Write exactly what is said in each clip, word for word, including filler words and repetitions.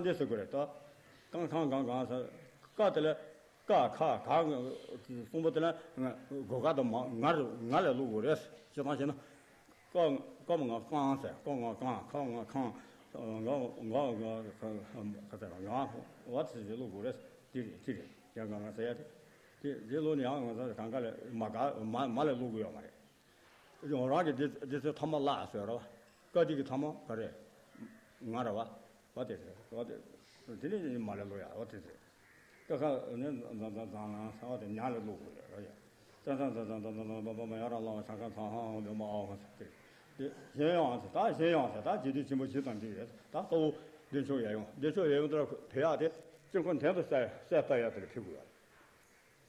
འདི་ཟེར་དགོས་རེད་ད། ཀང་ཁང་གང་གང་ཟེར། ཀ་དེ་ལ་ཀ་ཁ་ག་གསུམ་པོ་དེ་ལ་ང་གོ་ག་དང་མ་ང་རུ་ང་ལ་བླུག་དགོས་རེད། སྤྱིར་བཏང་བྱས་ན། ཀ་ཀ་མ་ང་ཀང་ཟེར། ཀ་ང་ཀང་། ཁ་ང་ཁང་། ང་ང་ང་ཁ་ཟེར། ང་བ་དེ་ཟེར་བླུག་དགོས་རེད། དེ་རེད། དེ་རེད། ཡང་གང་ང་ཟེར་ཡ་དེ། དེ་དེ་བླུག་ནས་ཡང་ང་ཚོ་གང་ག་ལ་མ་ག་མ་མ་ལ་བླུག་དགོས་ཡོད་མ་རེད། རང་རང་གི་འདི་འདི་ཚོའི་ཐ་མ་བརླག་ཟེར་ར་བ། ཀ་འདི་གི་ཐ་མ་ག་རེ། ང་ར་བ། བ་དེ་རེད། བ་དེ། དེ་ནས་མ་ལས་ལོ་ཡ་བ་དེ་རེད། ཀ་ཁ་ནི་ཛ་ཛ་ཛ་ལ་ས་བ་དེ་ཉ་ལས་ལོ་དགོས་རེད་ར་ཡ། ཙ་ཙ་ཛ་ཛ་ཛ་ཛ་ཛ་བ་བ་བ་ཡ་ར་ལ་བ་ས་ཁ་ཚ་ཧ་བ་མ་ཨ་བ་ས་དེ་རེད། དེ་གཞན་ཡང་ཟེར། ད་གཞན་ཡང་ཟེར། ད་རྗེ་བདུད་ཆེན་པོ་བཞི་དང་འདི་རེད། ད་གཙོ་བོ་བདེ་མཆོག་གཡས་གཡོན། བདེ་མཆོག་གཡས་གཡོན་དེ་ལ་བེ་ཡག་དེ་དཀྱིལ་འཁོར་མདུན་དུ་གསལ་གསལ་བཏབ་ཡག་དེ་ལ་ཕུལ་དགོས་ཡ་རེད།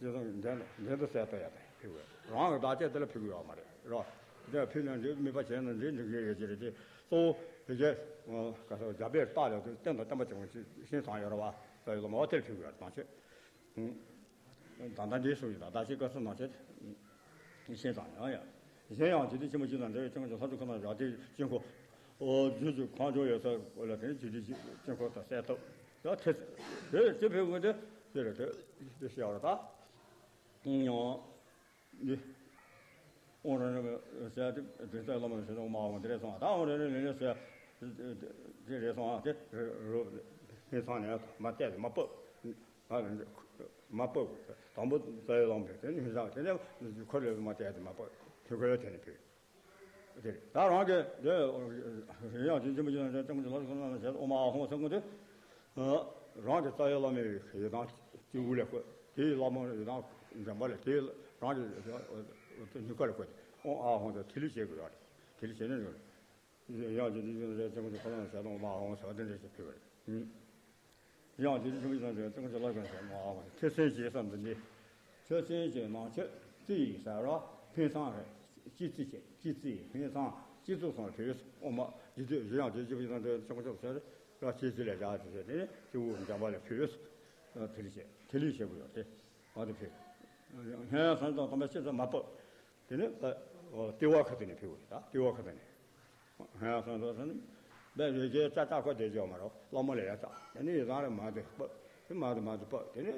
ཅེས་སོགས་མདུན་དུ་མདུན་དུ་གསལ་བཏབ་ཡ་དང་ཕུལ་བས། རང་གི་བདག་བསྐྱེད་དེ་ལ་ཕུལ་གི་ཡོད་མ་རེད་རོ། དེ་ཕུལ་ན་འདི་དམིགས་པ་བྱས་ན་འདི་འགྲིག་གི་ཡོད་ཀྱི་རེད་དེ། གཙོ་བོ་དེ་གས་ག་སོགས་རྒྱ་བལ་རྟགས་ལས་དུ་རྟེན་དང་བརྟེན་པ་བྱུང་བ་ཞིག་ཤིང་ཚང་ཡོད་ར་བ། ས་ཡོད་ལ་མ་བ་དེར་ཕུལ་གི་ཡོད་རེད། དང་ཆོས། ད་ལྟ་འདིའི་སུ་ཡིན་ད་ད་ཅི་བཀའ་སྲུང་ནང་བྱེད། ཤིང་ཚང་ཡང་ཡང་། གཞན་ཡང་རྗེ་བདུད་ཆེན་པོ་བཞི་དང་འབྲེལ་བའི་དཀྱིལ་འཁོར་གྱི་ལྷ་ཚོགས་ཀུན་དང་ཡང་དེའི་དཀྱིལ་འཁོར། འོ་རྒྱུད་ཀྱི་གང་བྱུང་ཡོད་ས་ལ་དེ་ནི་རྗེ་བདུད་དཀྱིལ་འཁོར་དང་གསལ་ཐུབ། ཡང་དེ་དེ་དེ་ཕུལ་དགོས་ཏེ། དེ་རེད་དེ། དེ་ཤེས་པ་རེད་ད། ཡང་། འདི། ཨོང་རེ་རེ་ཟེར་ཏེ་དེ་ཚོའི་བླ་མ་ཞེས་སོགས་མ་འོང་དེ་རེད་སོང་། ད་ཨོང་རེ་རེ་ལེ་ལེ་ཟེར། དེ་རེད་སོང་། དེ་རུ་ཧེ་ཚང་ནས་མ་བལྟས་ཏེ་མ་སྤོབས། ང་ལ་མ་སྤོབས། དང་པོ་རྩ་བའི་བླ་མ་དེ་ནི་ཧེ་ཚང་། དེ་ནས་འཁོར་ལས་མ་བལྟས་ཏེ་མ་སྤོབས། དེ་ཁོ་ཡོད་དེ་ནས་ཕུལ། དེ་རེད། ད་རང་གི་དེ་ཡང་དེ་ཆེན་པོ་ཅིག་དང་ཅང་གི་ལ་ཁོ་ན་ཞེས་ཨོ་མ་ཨ་ཧོང་ཟེར་དགོས་དེ། རང་གི་རྩ་བའི་བླ་མའི་ཡི་དམ་དེ་དབུ་ལ་བཀོད། དེའི་བླ་མ་ཡི་དམ་འཇམ་པ་ལ་དེའི་རང་གི་སྙིང་ག་ལ་བཀོད་དེ་ཨོ་ཨ་ཧོང་དེ་ཐིག་ལེ་བྱེད་དགོས་ཡ་རེད། ཐིག་ལེ་བྱེད་ནས་ཡོད་རེད། ཡང་དེ་དེ་ཆེན་པོ་ཅིག་ཁོ་ན་ཞེས་ཨོ་མ་ཨ་ཧོང་ཟེར་བ་དེ་འདྲ་ཞིག་ཕུལ་བ་རེད། ཡང་དེ་རིང་ཆུང་ཆུང་ཚོས་ཏང་ཅི་ལ་གང་ཟེར་མ་ཨ་ཐེ་ཚན་ཞེས་སམ་འདི་ནི། ཐེ་ཚན་ཞེས་ནང་ཆོས་རྩི་ཡི་ཟེར་རོ། ཕན་ཚང་རེད། སྤྱི་རྩི་བྱེད། སྤྱི་རྩི་ཕན་ཚང་སྤྱི་གཙུག་སོང་བའི་ཨོ་མ་འདི་དུས་གཞི་ཡང་དེ་ཅི་བུ་ཡང་དེ་ཆུང་ཆུང་ཚོས་ར་སྤྱི་རྩི་ལས་བྱ་དེ་བྱས་དེ་ནི་སྤྱི་བོ་འཇམ་པ་ལ་ཕུལ། དེ་ལས་བྱེད་དེ་ལས་བྱེད་དགོས་ཡོད་དེ། ཨ་དེ་ཕུལ། ཧན་སང་དང་དམ་པའི་ཆེད་དུ་མ་སྤོབས། དེ་ནས་ལྟེ་བ་ཁ་ཐུག་ནས་ཕུལ་བ་རེད། ད་ལྟེ་བ་ཁ་ཐུག་ནས། ཧ་སང་སང་སང་། བས་རེ་རྒྱའི་ལྕགས་ལྕགས་ཁོ་དེ་ཅོག་མ་རོ། བླ་མ་ལ་ཡ་ལྕགས། དེ་ནས་ཡི་དམ་རེ་མ་དེ་སྤོབས། དེ་མ་དེ་མ་དེ་སྤོབས། དེ་ནས་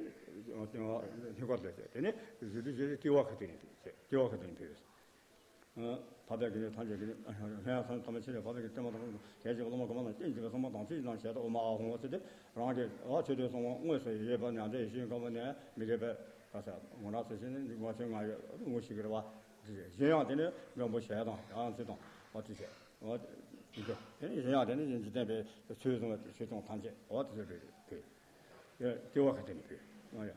ཧི་ཁོ་དེ་ཅོག་དེ་ནས་ཟི་དི་ཟི་དི་ལྟེ་བ་ཁ་ཐུག་ནས་ཕུལ། ལྟེ་བ་ཁ་ཐུག་ནས་ཕུལ། ཐ་དད་ཀྱི་ནི་ཐམས་ཅད་ཀྱི་ནི་ཧ་སང་ཐམས་ཅད་ཕྱི་ལས་ཕ་དད་ཀྱི་ལྟེ་བ་དང་། དེ་ཅིག་བླ་མ་གོང་མ་དང་རྐྱེན་གྱིས་པའི་སྲུང་མ་དང་ཚིག་དང་ཞལ་དུ་ཨོ་མ་ཨ་ཧོ་ཟེར་ཏེ། རང་གི་ཨ་ཆོས་དོན་གསུང་བ་དངོས་སུ་ཡོད་པ་མྱང་འདས་ཡེ་ཤེས་ཀྱི་ཁ་བ་ནས་མི་དགེ་བའི་ག་ས་ངོ་ནག་ཚེ་ཤེས་ནི་འདི་ང་ཚོའི་ང་ཡོད་ངོ་ཤེས་ཀྱི་རེད་བ། དེ་བཞིན་ཡང་དེ་ནི་མགོན་པོ་ཞལ་དང་ཡང་ཚིག་དང་འོ་དེ་བྱས་འོ་དེ་ཚོ་དེ་ནི་གཞན་ཡང་དེ་ནི་འཇིག་རྟེན་པའི་ཆོས་གསུང་བའི་ཆོས་སྐྱོང་ཐམས་ཅད་འོ་དེ་ཚོ་རེད་དེ། ལྟེ་བ་ཁ་ཐུག་ནས་ཕུལ། ཨ་ཡ།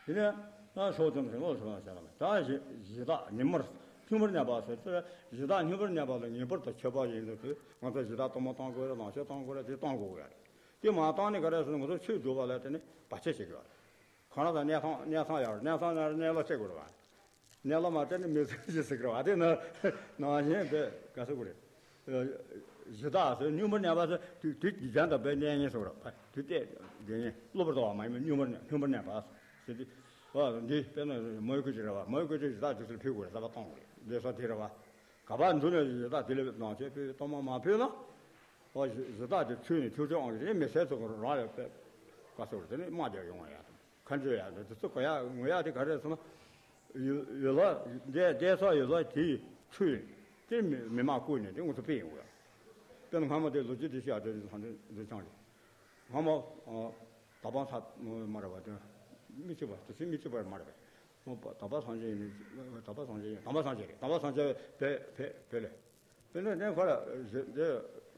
དེ་ནས་ད་ཕྱོགས་བཅོམ་ཞིང་ལོག་སུ་ལ་བྱ་ལ་མེད། ད་གཞི་གཞི་བདག་ཉི་མར་ལྷུན་པོར་གནས་པ་ཟེར་ཏེ་གཞི་བདག་ལྷུན་པོར་གནས་པ་ལ་ངེས་པར་དུ་མཆོད་པ་ཡིན་དུས་ང་ཚོ་གཞི་བདག་གཏོར་མ་གཏོང་དགོས་རེད། ལང་གཤོང་གཏོང་དགོས་རེད། དེ་གཏོང་དགོས་ཡ་རེད། དེ་མ་བཏང་ནས་ག་རེ་ཟེར་ན་ང་ཚོ་ཆོས་སྒྲུབ་པ་ལ་དེ་ནི་བར་ཆད་བྱེད་དགོས་ཡ་རེད། གང་ལ་ད་གནས་ཐང་གནས་ཐང་ཡག་རེད། གནས་ཐང་ཡག་རེད། གནས་ལ་བརྩེ་དགོས་རེད་བ། གནས་ལ་མ་བརྩེ་ནི་མི་ཚེ་ཞིག་ཟིག་རེད་བ། དེ་ན་ནང་བཞིན་དེ་ག་ཟེར་དགོས་རེད། གཞི་བདག་ཟེར་ལྷུན་པོར་གནས་པ་ཟེར་དུས་དུས་ཀྱི་རྒྱན་དང་བས་གནས་ངེས་སོགས་རེད་བ། དུས་གཏད་དེ་ངེས་གློ་བུར་དུ་བ་མ་ཡིན་པ་ལྷུན་པོར་ལྷུན་པོར་གནས་པ་ཟེར་དུས། འོ་འདི་དཔེར་ན་མོའི་སྐུ་ཅིག་རེད་བ། མོའི་སྐུ་ཅིག་གཞི་བདག་དུས་སུ་ཕུལ་དགོས་རེད། ས་པ་གཏོང་དགོས་རེད། འདི་ས་དེ་རེད་བ། ག་པར་འདུག་ནས་གཞི་བདག་དེ་ལས་ནང་ཆོས་ཕུལ་གཏོར་མ་མ་ཕུལ་ན། ཨོ་གཞི་བདག་དེ་ཚུལ་ནི་ཆོས་སྤྱོད་དབང་གིས་དེ་མི་ཟད་ཚོགས་རང་ལ་དཔེ་བཀའ་སོགས་དེ་ནི་དམག་རྒྱག་ཡོང་བ་ཡ་དང་། ཁ་འཇོག་ཡ་དེ་ཚོ་གོ་ཡ་ངོ་ཡ་དེ་ག་རེ་ཟེར་ན། ཡོད་ཡོད་ལ་བསྡད་བསྡད་ས་ཡོད་ལ་དེའི་ཚུལ་དེ་མི་མི་དམངས་བཀུག་ནས་དེ་ང་ཚོ་སྤེལ་ཡོང་གི་ཡ། དཔེར་ན་སྔ་མ་དེ་ལོ་རྒྱུས་དེ་བཤད་དེ་ཚང་དེ་འདི་ཚང་གི། སྔ་མ་དག་པ་ས་མ་རེད་བ། དེ་མི་གཅིག་པ་དེ་ཚོ་མི་གཅིག་པ་མ་རེད་བས། དག་པ་སངས་རྒྱས་ཡིན་ནི་དག་པ་སངས་རྒྱས་ཡིན། དམ་པ་སངས་རྒྱས་རེད། དམ་པ་སངས་རྒྱས་བས་བས་བས་ལས། དེ་ནས་ནས་ཁོ་ལ་གཞི་དེ་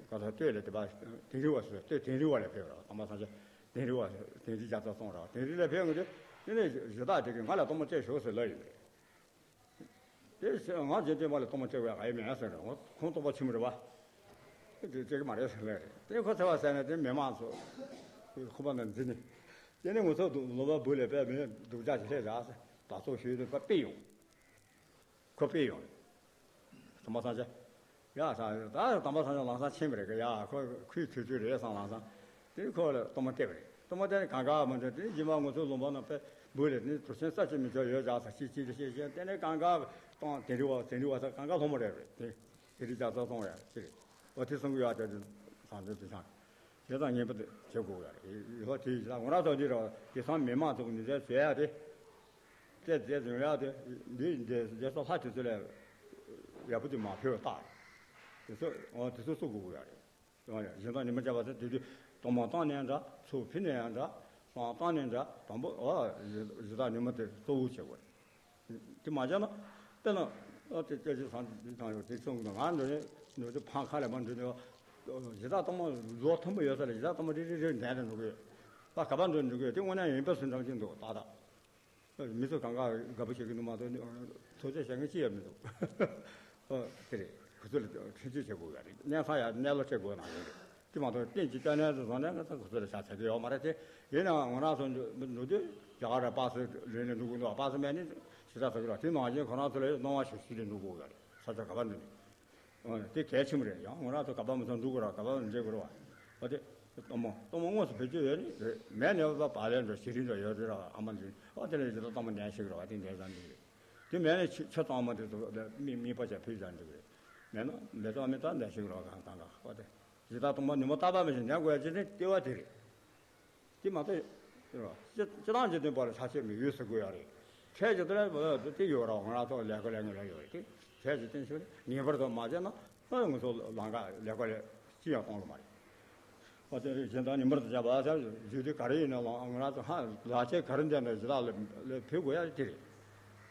ག་ས་ལྟོས་ལས་དེ་པ་དིང་རི་བ་སུ་ལྟོས་དིང་རི་བ་ལས་ཕེབས་ར། དམ་པ་སངས་རྒྱས་དིང་རི་བ་དིང་རི་རྒྱ་མཚོ་སོང་ར། དིང་རི་ལས་ཕེབས་ངེས་དེ་ནས་གཞི་བདག་དེ་གིས་ང་ལ་གཏོར་མ་སྤྲད་ཤོག་ཟེར་ལབ་ཡོད་རེད། དེ་ང་རྗེ་བཙུན་མ་ལ་གཏོར་མ་སྤྲད་དགོས་ཡ་ག་ཡེ་མེད་ཟེར་ར། ཁོང་རྟོགས་པ་ཆེན་པོ་རེད་བ། དེ་སྤྲད་གི་མ་རེད་ཟེར་ལབ་རེད། དེ་ཁོ་ཚེ་བ་ཟེར་ནས་དེ་མི་མང་ཚོ་ཁོ་པ་ན་འཛིན་ནས་དེ་ནས་ང་ཚོ་ལོ་པ་བུ་ལས་པས་མི་སྡུག་ཅག་ཅིག་སླེབས་བཞག་ཟེར་ད་ཚོ་ཞུས་དུས་ཁོ་སྤེལ་ཡོང་། ཁོ་དཔེ་ཡོང་། དམ་པ་སངས་རྒྱས། ཡ་ས་ད་དམ་པ་སངས་རྒྱས་ལམ་སང་ཕྱིན་པ་རེད་གི། ཡ་ཁོ་ཁོའི་ཚུལ་ཚུལ་རེད་བསམ་ལམ་སང་། དེ་ཁོ་ལ་གཏོར་མ་སྤྲད་པ་རེད། གཏོར་མ་སྤྲད་ནས་གང་ག་མ་འདྲ་དེ་རྗེས་མ་ང་ཚོའི་ལུང་པ་ན་དཔེ་འབུལ་ལས་ནི་དུར་ཆེན་ས་ཆེན་མི་ཆོག་ཡོད་ཅག་ས་ཤི་ཅི་རེ་ཤེས་ཤེས་དེ་ནས་གང་ག་གཏོང་དེ་རི་བ་དེ་རི་བ་ས་གང་ག་ལྷོ་མོ་རེད་རེད། དེ་དེ་རི་ལྕགས་རྩ་སོང་ཡ་ཅི་རེད། འོ་དེ་སོང་གི་ཡ་དེ་དེ་སང་དེ་དེ་སང་། དེ་དང་ངེས་པར་དུ་བྱེད་དགོས་ཡ་རེད། ཡོད་དེ་ཡིན་ན་ང་རང་ཚོ་འདི་ར་དེང་སང་མི་མང་ཚོ་གི་ནུས་རྩལ་བཟོ་ཡ་དེ། དེ་དེ་བཟོ་ཡ་དེ་འདི་འདི་འདི་ཚོ་ལྷ་དེ་ཚོ་ལས་ཡག་པོ་དེ་མ་ཕེབས་པ་རྟགས་རེད། དེ་ཚོ་ཨོ་དེ་ཚོ་གསོ་དགོས་ཀྱི་ཡ་རེད། ཨོ་ཡ་གཞན་དག་ནི་མི་བྱ་བ་ཚོ་དེ་དུས་གཏོར་མ་བཏང་ནས་འདྲ། ཚུར་ཕུལ་ནས་ཡང་འདྲ། བསང་བཏང་ནས་འདྲ། དང་པོ་ཨོ་གཞན་དག་ནི་མི་དེ་གཙོ་བོ་བྱེད་དགོས་རེད། དེ་མ་བྱས་ན། དཔེར་ན། ཨ་དེ་སྐད་ཆ་བཟང་དེ་དང་ཡོད་དེ་ཚོ་ང་འདི་ནས་འདི་ཚོ་ཕང་ཁ་ལས་མ་འདི་ནས་གཞི་བདག་གཏོང་མ་ལོ་མཐོན་པོ་ཡོད་ས་ལ་གཞི་བདག་གཏོང་མ་རེ་རེ་རེ་འདས་ནས་འགྲོ་གི་ཡོད། ད་ག་པར་འགྲོ་འགྲོ་གི་ཡོད་དེ་དངོས་གནས་ཡིན་པ་སུ་འདྲ་ཅིག་འདུག་ཏག་ཏག་མི་ཚོ་གང་ག་དགའ་པོ་བྱེད་ཀྱི་འདུག་མ་གཏོགས་ཐུགས་རྗེ་བྱེད་མཁན་ཅི་ཡང་མི་འདུག་ཨ་དེ་རེད། ཁོ་ཚོ་ལ་ཐུགས་རྗེ་བྱེད་དགོས་ཡ་རེད། གནས་ཚང་ཡ་གནས་ལོ་བྱེད་དགོས་ནང་ཡོད་རེད། དེ་མ་གཏོགས་གཏན་གྱི་སྐྱ་གནས་སུ་བཟུང་ནས་ང་ཚོ་ཁོ་ཚོ་ལ་ཤ་ཚ་གི་ཡོད་མ་རེད་དེ། ཡིན་ནའང་ང་རང་ཚོ་འགྲོ་དུས་རྒྱ་གར་ར་པ་སེ་རེད་ནས་འགྲོ་གི་འདུག་པ་སེ་མེད་ནི་ཞེ་དྲག་ཟ་གི་ར། དེ་ནང་བཞིན་ཁོ་རང་ཚོ་ལ་སྣང་བ་ཞིག་ཞིག་ལས་འགྲོ་དགོས་ཡ་རེད། ས་ཆ་ག་པར་འགྲོ་ནི། ཨོ་དེ་གལ་ཆེན་པོ་རེད། ཡང་ང་རང་ཚོ་ག་པར་མི་ཚོ་འགྲོ་དགོས་ར་ག་པར་འགྲོ་དགོས་ར་བ། ཨོ་དེ་གཏོར་མ་གཏོར་མ་དངོས་སུ་བེད་སྤྱོད་ཡོད་ནི་རེད། མེད་ནས་བ་བ་ལས་འགྲོ་ཞི་རིན་འགྲོ་ཡོད་རེད་ར། ཨ་མ་འདི་ཨོ་དེ་ལས་ཞེ་དྲག་གཏོར་མ་ལྡན་ཞིག་ར་བ། དེ་འདྲ་ཟ་འདི་རེད། དེ་མེད་ནས་ཆུ་ཆུ་གཙང་མ་དེ་ཚོ་ལ་མི་མི་པ་ཆ་ཕུལ་བཞག་འདུག་རེད། མེད་ན་མེ་ཏོག་མི་ཏག་འདྲ་ཞིག་རོགས་གང་གང་ག་ཧོ་དེ་ཇི་ལྟར་སྟོང་པ་ཉི་མ་རྟག་པ་མི་ཞིག་ཉན་དགོས་ཡ་ཅི་ནི་ལྟེ་བ་དེ་རེད། དེ་མ་གཏོགས་རོ་སྤྱི་སྤྱི་བཏང་འཇིག་རྟེན་པ་ལ་ཆ་ཤས་མི་ཡོད་ཟེར་དགོས་ཡ་རེད། ཁྱེད་ཀྱི་དེ་ལ་དེ་ཡོད་ར། ང་རང་ཚོ་ལས་ཀ་ལས་ངན་ལ་ཡོད་རེད། དེ་ཁྱེད་ཀྱི་བསྟན་ཤོག་ངེས་པར་དུ་མ་བྱས་ན་ང་ཚོ་ལམ་ཁ་ལས་ཀ་ལས་ཅི་ཡང་གཏོང་གི་མ་རེད། ཨོ་དེ་རེད། གཞན་དག་ནི་མར་དུ་བྱ་བ་ཟེར་རྒྱུ་དེ་ག་རེ་ཡིན་ན་ལ་ང་རང་ཚོ་ཧ་ལག་ཆས་ག་རེ་འདྲ་འདྲ་ཞིག་ལ་ལ་ཕུལ་དགོས་ཡ་དེ་རེད།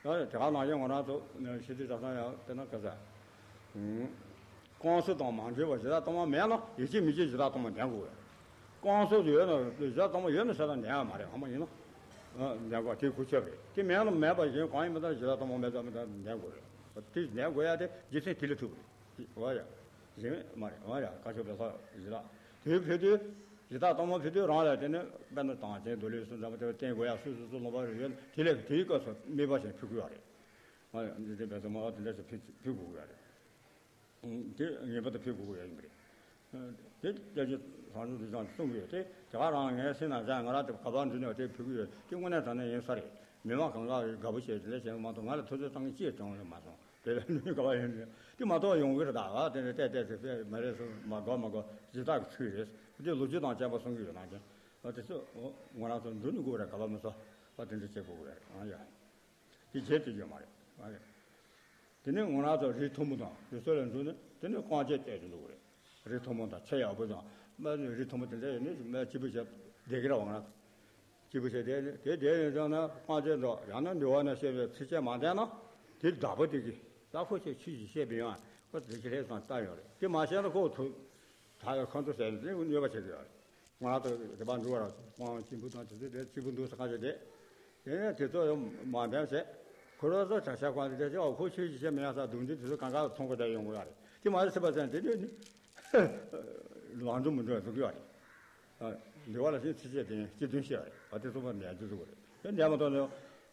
ཨོ་དེ་ག་ནང་བཞིན་ང་རང་ཚོ་ཤི་དུས་གྲྭ་ཚང་ཡང་དེ་ན་ག་ས་ཀོང་སོ་དང་མ་འབྲེལ་བ་ཞེ་དྲག་གཏོང་བ་མེད་ན་ཡིད་ཆེས་མི་བྱེད་ཞེ་དྲག་གཏོང་བ་འདྲ་དགོས་ཡ། ཀོང་སོ་ཡོད་ན་ཞེ་དྲག་གཏོང་བ་ཡོད་ན་ཞེ་དྲག་འདྲ་ཡ་མ་རེད། ཧ་མ་ཡིན་ན་འདྲ་དགོས་དེ་ཁུ་ཆོ་རེད། དེ་མེད་ན་མེད་པ་གཞན་གང་ཡིན་མི་ད་ཞེ་དྲག་གཏོང་བ་མེད་ཙང་མི་ད་འདྲ་དགོས་རེད། དེ་འདྲ་དགོས་ཡ་དེ་རྗེས་མཐུན་དེ་ལ་ཐུག་རེད། ཨོ་ཡ། གཞན་མ་རེད། ཨོ་ཡ། བཀའ་ཆོས་པའི་ལྷ་ཞེ་དྲག་དེའི་ཕེ་དུས་ཡི་དྭགས་སྟག་མོ་ཕེ་དུས་རང་ལ་དེ་ནི་དཔེར་ན་དང་ཆེན་རྡོ་ལེབ་སུ་འཛམ་བུ་དེ་བསྟན་དགོས་ཡ་སུ་སུ་སུ་ལོང་པ་རེ་ཡོད་དེ་ལས་དེའི་སྐབས་སུ་དམིགས་པ་ཞིག་ཕུལ་དགོས་ཡ་རེད། ཨོ་ཡ། འདི་དེ་བས་སུ་མ་དེ་འདྲ་ཞིག་ཕུལ་ཕུལ་དགོས་ཡ་རེད། དེ་ངེས་པར་དུ་ཕུལ་དགོས་ཡ་ཡིན་པ་རེད། དེ་སྐྱབས་རྗེ་ལྷ་མཛོད་འདི་ཅང་གསུང་གི་ཡོད་དེ་དེ་ག་རང་ངའི་སེམས་ནང་བཞག་ང་རང་དེ་ག་པར་འགྲོ་ནས་དེ་ཕུལ་གི་ཡོད་དེ་དངོས་གནས་དྲང་གནས་ཡིན་ས་རེད། མི་མང་གང་ག་དགའ་པོ་བྱས་དེ་འདྲ་བྱས་མ་གཏོགས་ང་ལ་ཐུབ་ཚོད་བཏང་གི་ཅི་ཡང་བྱུང་ཡོད་མ་སོང་། དེ་ལས་ནུས་ག་བ་ཡིན་རེད། དེ་མ་གཏོགས་ཡོང་གི་རེད། ད་བ་དེ་འདྲ་བལྟས་བལྟས་ཚེ་དཔེ་མ་རེད་སོ་མ་དགའ་མ་དགའ་ཇི་ལྟར་གི་ཚུལ་རེད། དེ་ལོ་རྒྱུས་དང་བཅས་པ་གསུང་གི་ཡོད་ནང་བཞིན། བ་དེ་ཚོ་ང་རང་ཚོ་འདུག་ནི་དགོས་རེད། ག་བ་མི་ཚོ་བ་དེ་འདྲ་བྱེད་དགོས་རེད། ཨ་ཡ། དེ་བྱེད་དེ་ཡོད་མ་རེད། ཨ་རེད། དེ་ནས་ང་རང་ཚོ་རི་མཐོན་པོ་དང་རི་སོག་ལ་འཛུལ་ནས་དེ་ནས་རྐང་རྗེས་བལྟས་ཏེ་འདུག་རེད། རི་མཐོན་པོ་དང་ཆུ་ཡག་པོ་དང་མ་རི་མཐོན་པོ་དེ་འདྲ་ཡོད་ནས་མ་སྐྱིད་པོ་བྱས་བསྡད་ཀྱི་རེད་བ། ང་རང་ཚོ། སྐྱིད་པོ་བྱས་བསྡད་ནས་དེ་བསྡད་ནས་བྱུང་ན་རྐང་རྗེས་འགྲོ་ཡང་ན་འདྲི་བ་ན་བཤད་པའི་ཚིགས་བཅད་མ་བསྡད་ན་དེ་བདག་པོ་དེ་གིས་ད་ཁོ་ཆོས་ཆོས་ཀྱི་བཤད་པ་ཡོང་ཁོ་དེ་ཆོས་ལྷས་སང་ལྟ་ཡོང་རེད། དེ་མ་བཤད་ན་ཁོ་ཐུག་ད་ཡོད་ཁོ་ཚོ་ཟེར་ནས་དེ་གནོད་པ་བྱེད་ཀྱི་ཡོད་རེད། ང་རང་ཚོ་དེ་པར་འགྲོ་བ་ར་ཁོང་སྐྱིད་པོ་དང་དེ་ཚོ་དེ་སྐྱིད་པོ་འདུག་ས་ཁ་ཤས་བསྡད། དེ་ནས་དེ་ཚོ་ཡང་མ་འདེམས་བྱས། ཁོ་རང་ཚོ་གྲྭ་ཤག་ཁང་དེ་ཆོས་ཁོ་ཆོས་ཀྱི་བཤད་མི་ཡོང་ས་སྡུག་འདི་དེ་ཚོ་གང་ག་མཐོང་གི་བསྡད་ཡོང་གི་ཡོད་རེད། དེ་མ་ཟད་པ་ཟེར་ན་དེ་དུས་ནི་ལང་འགྲོ་མི་འགྲོ་འདུག་ཡོད་རེད། འདི་བ་ལ་ཤིང་ཚིགས་བཅད་དེ་སྤྱི་དོན་བཤད་པ་རེད། བ་དེ་ཚོ་བ་ནས་འཇུ་ཟུག་རེད། དེ་འདས་མ་ཐོག་ནས་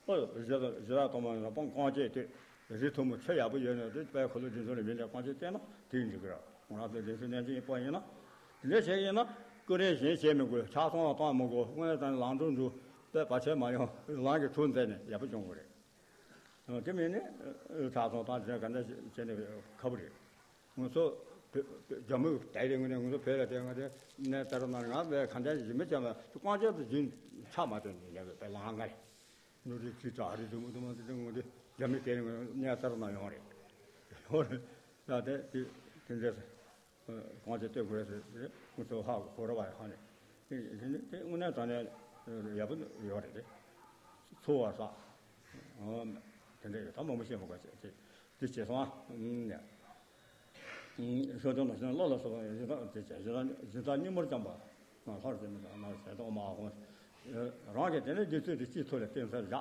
ཨོ་ཞེ་དྲག་ཞེ་དྲག་གཏོང་མ་ཡིན་ན་སྤང་རྐང་རྗེས་དེ་རི་མཐོན་པོ་ཆུ་ཡག་པོ་ཡོད་ནས་དེ་དཔལ་འཁོར་ལོ་འདི་ཚོ་ལ་མི་འདྲ་རྐང་རྗེས་བལྟས་ན་དེ་འགྲིག་གི་རེད། ང་རང་ཚོ་འདི་ཚོ་གནས་ཚུལ་ཡིན་པ་ཡིན་ན་དེ་འདྲ་བྱས་ཡིན་ན་ཀུན་རེ་གཞན་བྱེད་མི་དགོས། ཆག་ཚང་བ་བཏང་མི་དགོས། དངོས་གནས་དྲང་ལང་འགྲོ་འགྲོ་དཔེ་བར་ཆད་མ་ཡོང་ལང་གི་གྲུ་འཛེགས་ནས་ཡག་པོ་སྐྱོང་དགོས་རེད། དེ་མིན་ནི་ཆག་ཚང་བཏང་བྱས་ག་འདྲ་བྱས་ནས་ཁ་བོ་རེད། ང་ཚོ་བོད་བོད་རྒྱ་མི་དེ་རིང་ནས་ང་ཚོ་བོད་ལ་བསྡད་ང་དེ་གནས་དར་ན་ང་བས་ག་འདྲ་ཞིག་མི་བྱ་མ་དེ་རྐང་རྗེས་དུ་རྒྱུན་ཆག་མ་ཐོན་ནས་ཡ་བས་ལང་ང་རེད། ནུ་རི་ཁྱི་དྲག་རི་དུ་མུ་དུ་མ་དེ་དེ་ང་དེ་རྒྱ་མི་དེ་རིང་གནས་དར་ན་ཡོང་རེད། ཡོང་རེད། ད་དེ་དེ་དེ་འདྲ་གང་ཅི་ལྟོས་དགོས་རེད་ཟེར་ང་ཚོ་ཧ་གོ་ར་བ་ཧ་ནས་དེ་དེ་དེ་དངོས་གནས་དྲང་གནས་ཡག་པོ་ཡོད་རེད་དེ། འཚོ་བ་ས་དེ་འདྲ་ཡོད། ད་མང་པོ་བཤད་མི་དགོས་ཟེར་དེ་དེ་བྱས་སོང་ཨ་ནས། ཤོ་ཏོ་ན་ཤོ་ལོ་ལ་སོགས་པ་ཡང་ཞིང་ཐང་དེ་བྱས་ཞིང་ཐང་ཞིང་ཐང་སྙིང་པོར་བཅངས་པ་ང་ལྷར་བྱེད་མི་དང་ང་ཞེ་སྡང་མ་ཧོ། རང་གིས་དེ་ནས་བདུད་རྩི་དེ་ཅིའི་ཐོག་ལ་བསྟེན་སར་བཞག་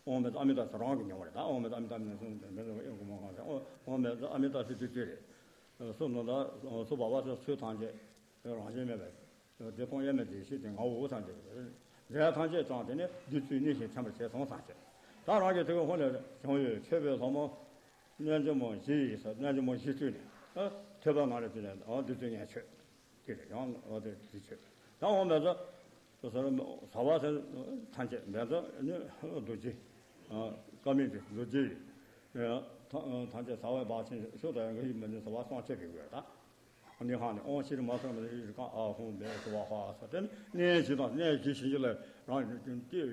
འོང་མེད་ཨ་མི་ཏ་སི་རང་གིས་མྱོང་བ་རེད། ད་འོང་མེད་ཨ་མི་ཏ་མི་སོང་དེ་འདྲ་ཨེ་གོ་མ་གང་ཟེར་འོང་མེད་ཨ་མི་ཏ་སི་བདུད་རྩི་རེད། སོ་ནོ་ད་སོ་བ་བ་སོ་ཚོད་ཐམས་ཅད་རང་བཞིན་མེད་པས། དེ་སྟོང་དབྱེར་མེད་དེ་ཤེས་ཏེ་ངའོ་ཐམས་ཅད་རེད། ལས་ཐམས་ཅད་ཀྱང་དེ་ནི་བདུད་རྩིའི་གནས་ཤིང་འཆམ་པར་བྱས་སོང་ཐམས་ཅད། ད་རང་གི་དེ་གི་ཧོ་ནས་བྱུང་ཡོད་མཆོད་པའི་ལྷ་མོ། རྣལ་འབྱོར་མ་བཞི་ཡིས་ཟེར་རྣལ་འབྱོར་མ་བཞི་བཏུལ་ནས། ཐོད་པ་ང་ལ་བཏུལ་ནས་ཨ་བདུད་རྩི་ངས་མཆོད། དེ་རེད་ཡང་ཨ་དེ་བདུད་མཆོད། ད་འོ་མེད་ཚོ། ཟ་བ་ཟེར་ཐམས་ཅད་མེད་ཚོ་ནི་རྡོ་རྗེ། ཀ་མེད་དེ་རྡོ་རྗེ་ཡིས། ཐམས་ཅད་ཟ་བའི་བག་ཆེན་ཤོག་དང་ཡང་གི་ཡིད་མི་ནི་ཟ་བ་སྲོག་ཆད་པའི་དགོས་ད། འདི་ཧང་ནི་ཨོང་ཤི་རི་མ་སོང་མི་རི་རི་ཀང་ཨ་ཧུང་བེ་སུ་བ་ཧ་ས་དེ་ནི་གནས་བཞི་དང་གནས་བཞི་བྱིན་གྱིས་བརླབས་རང་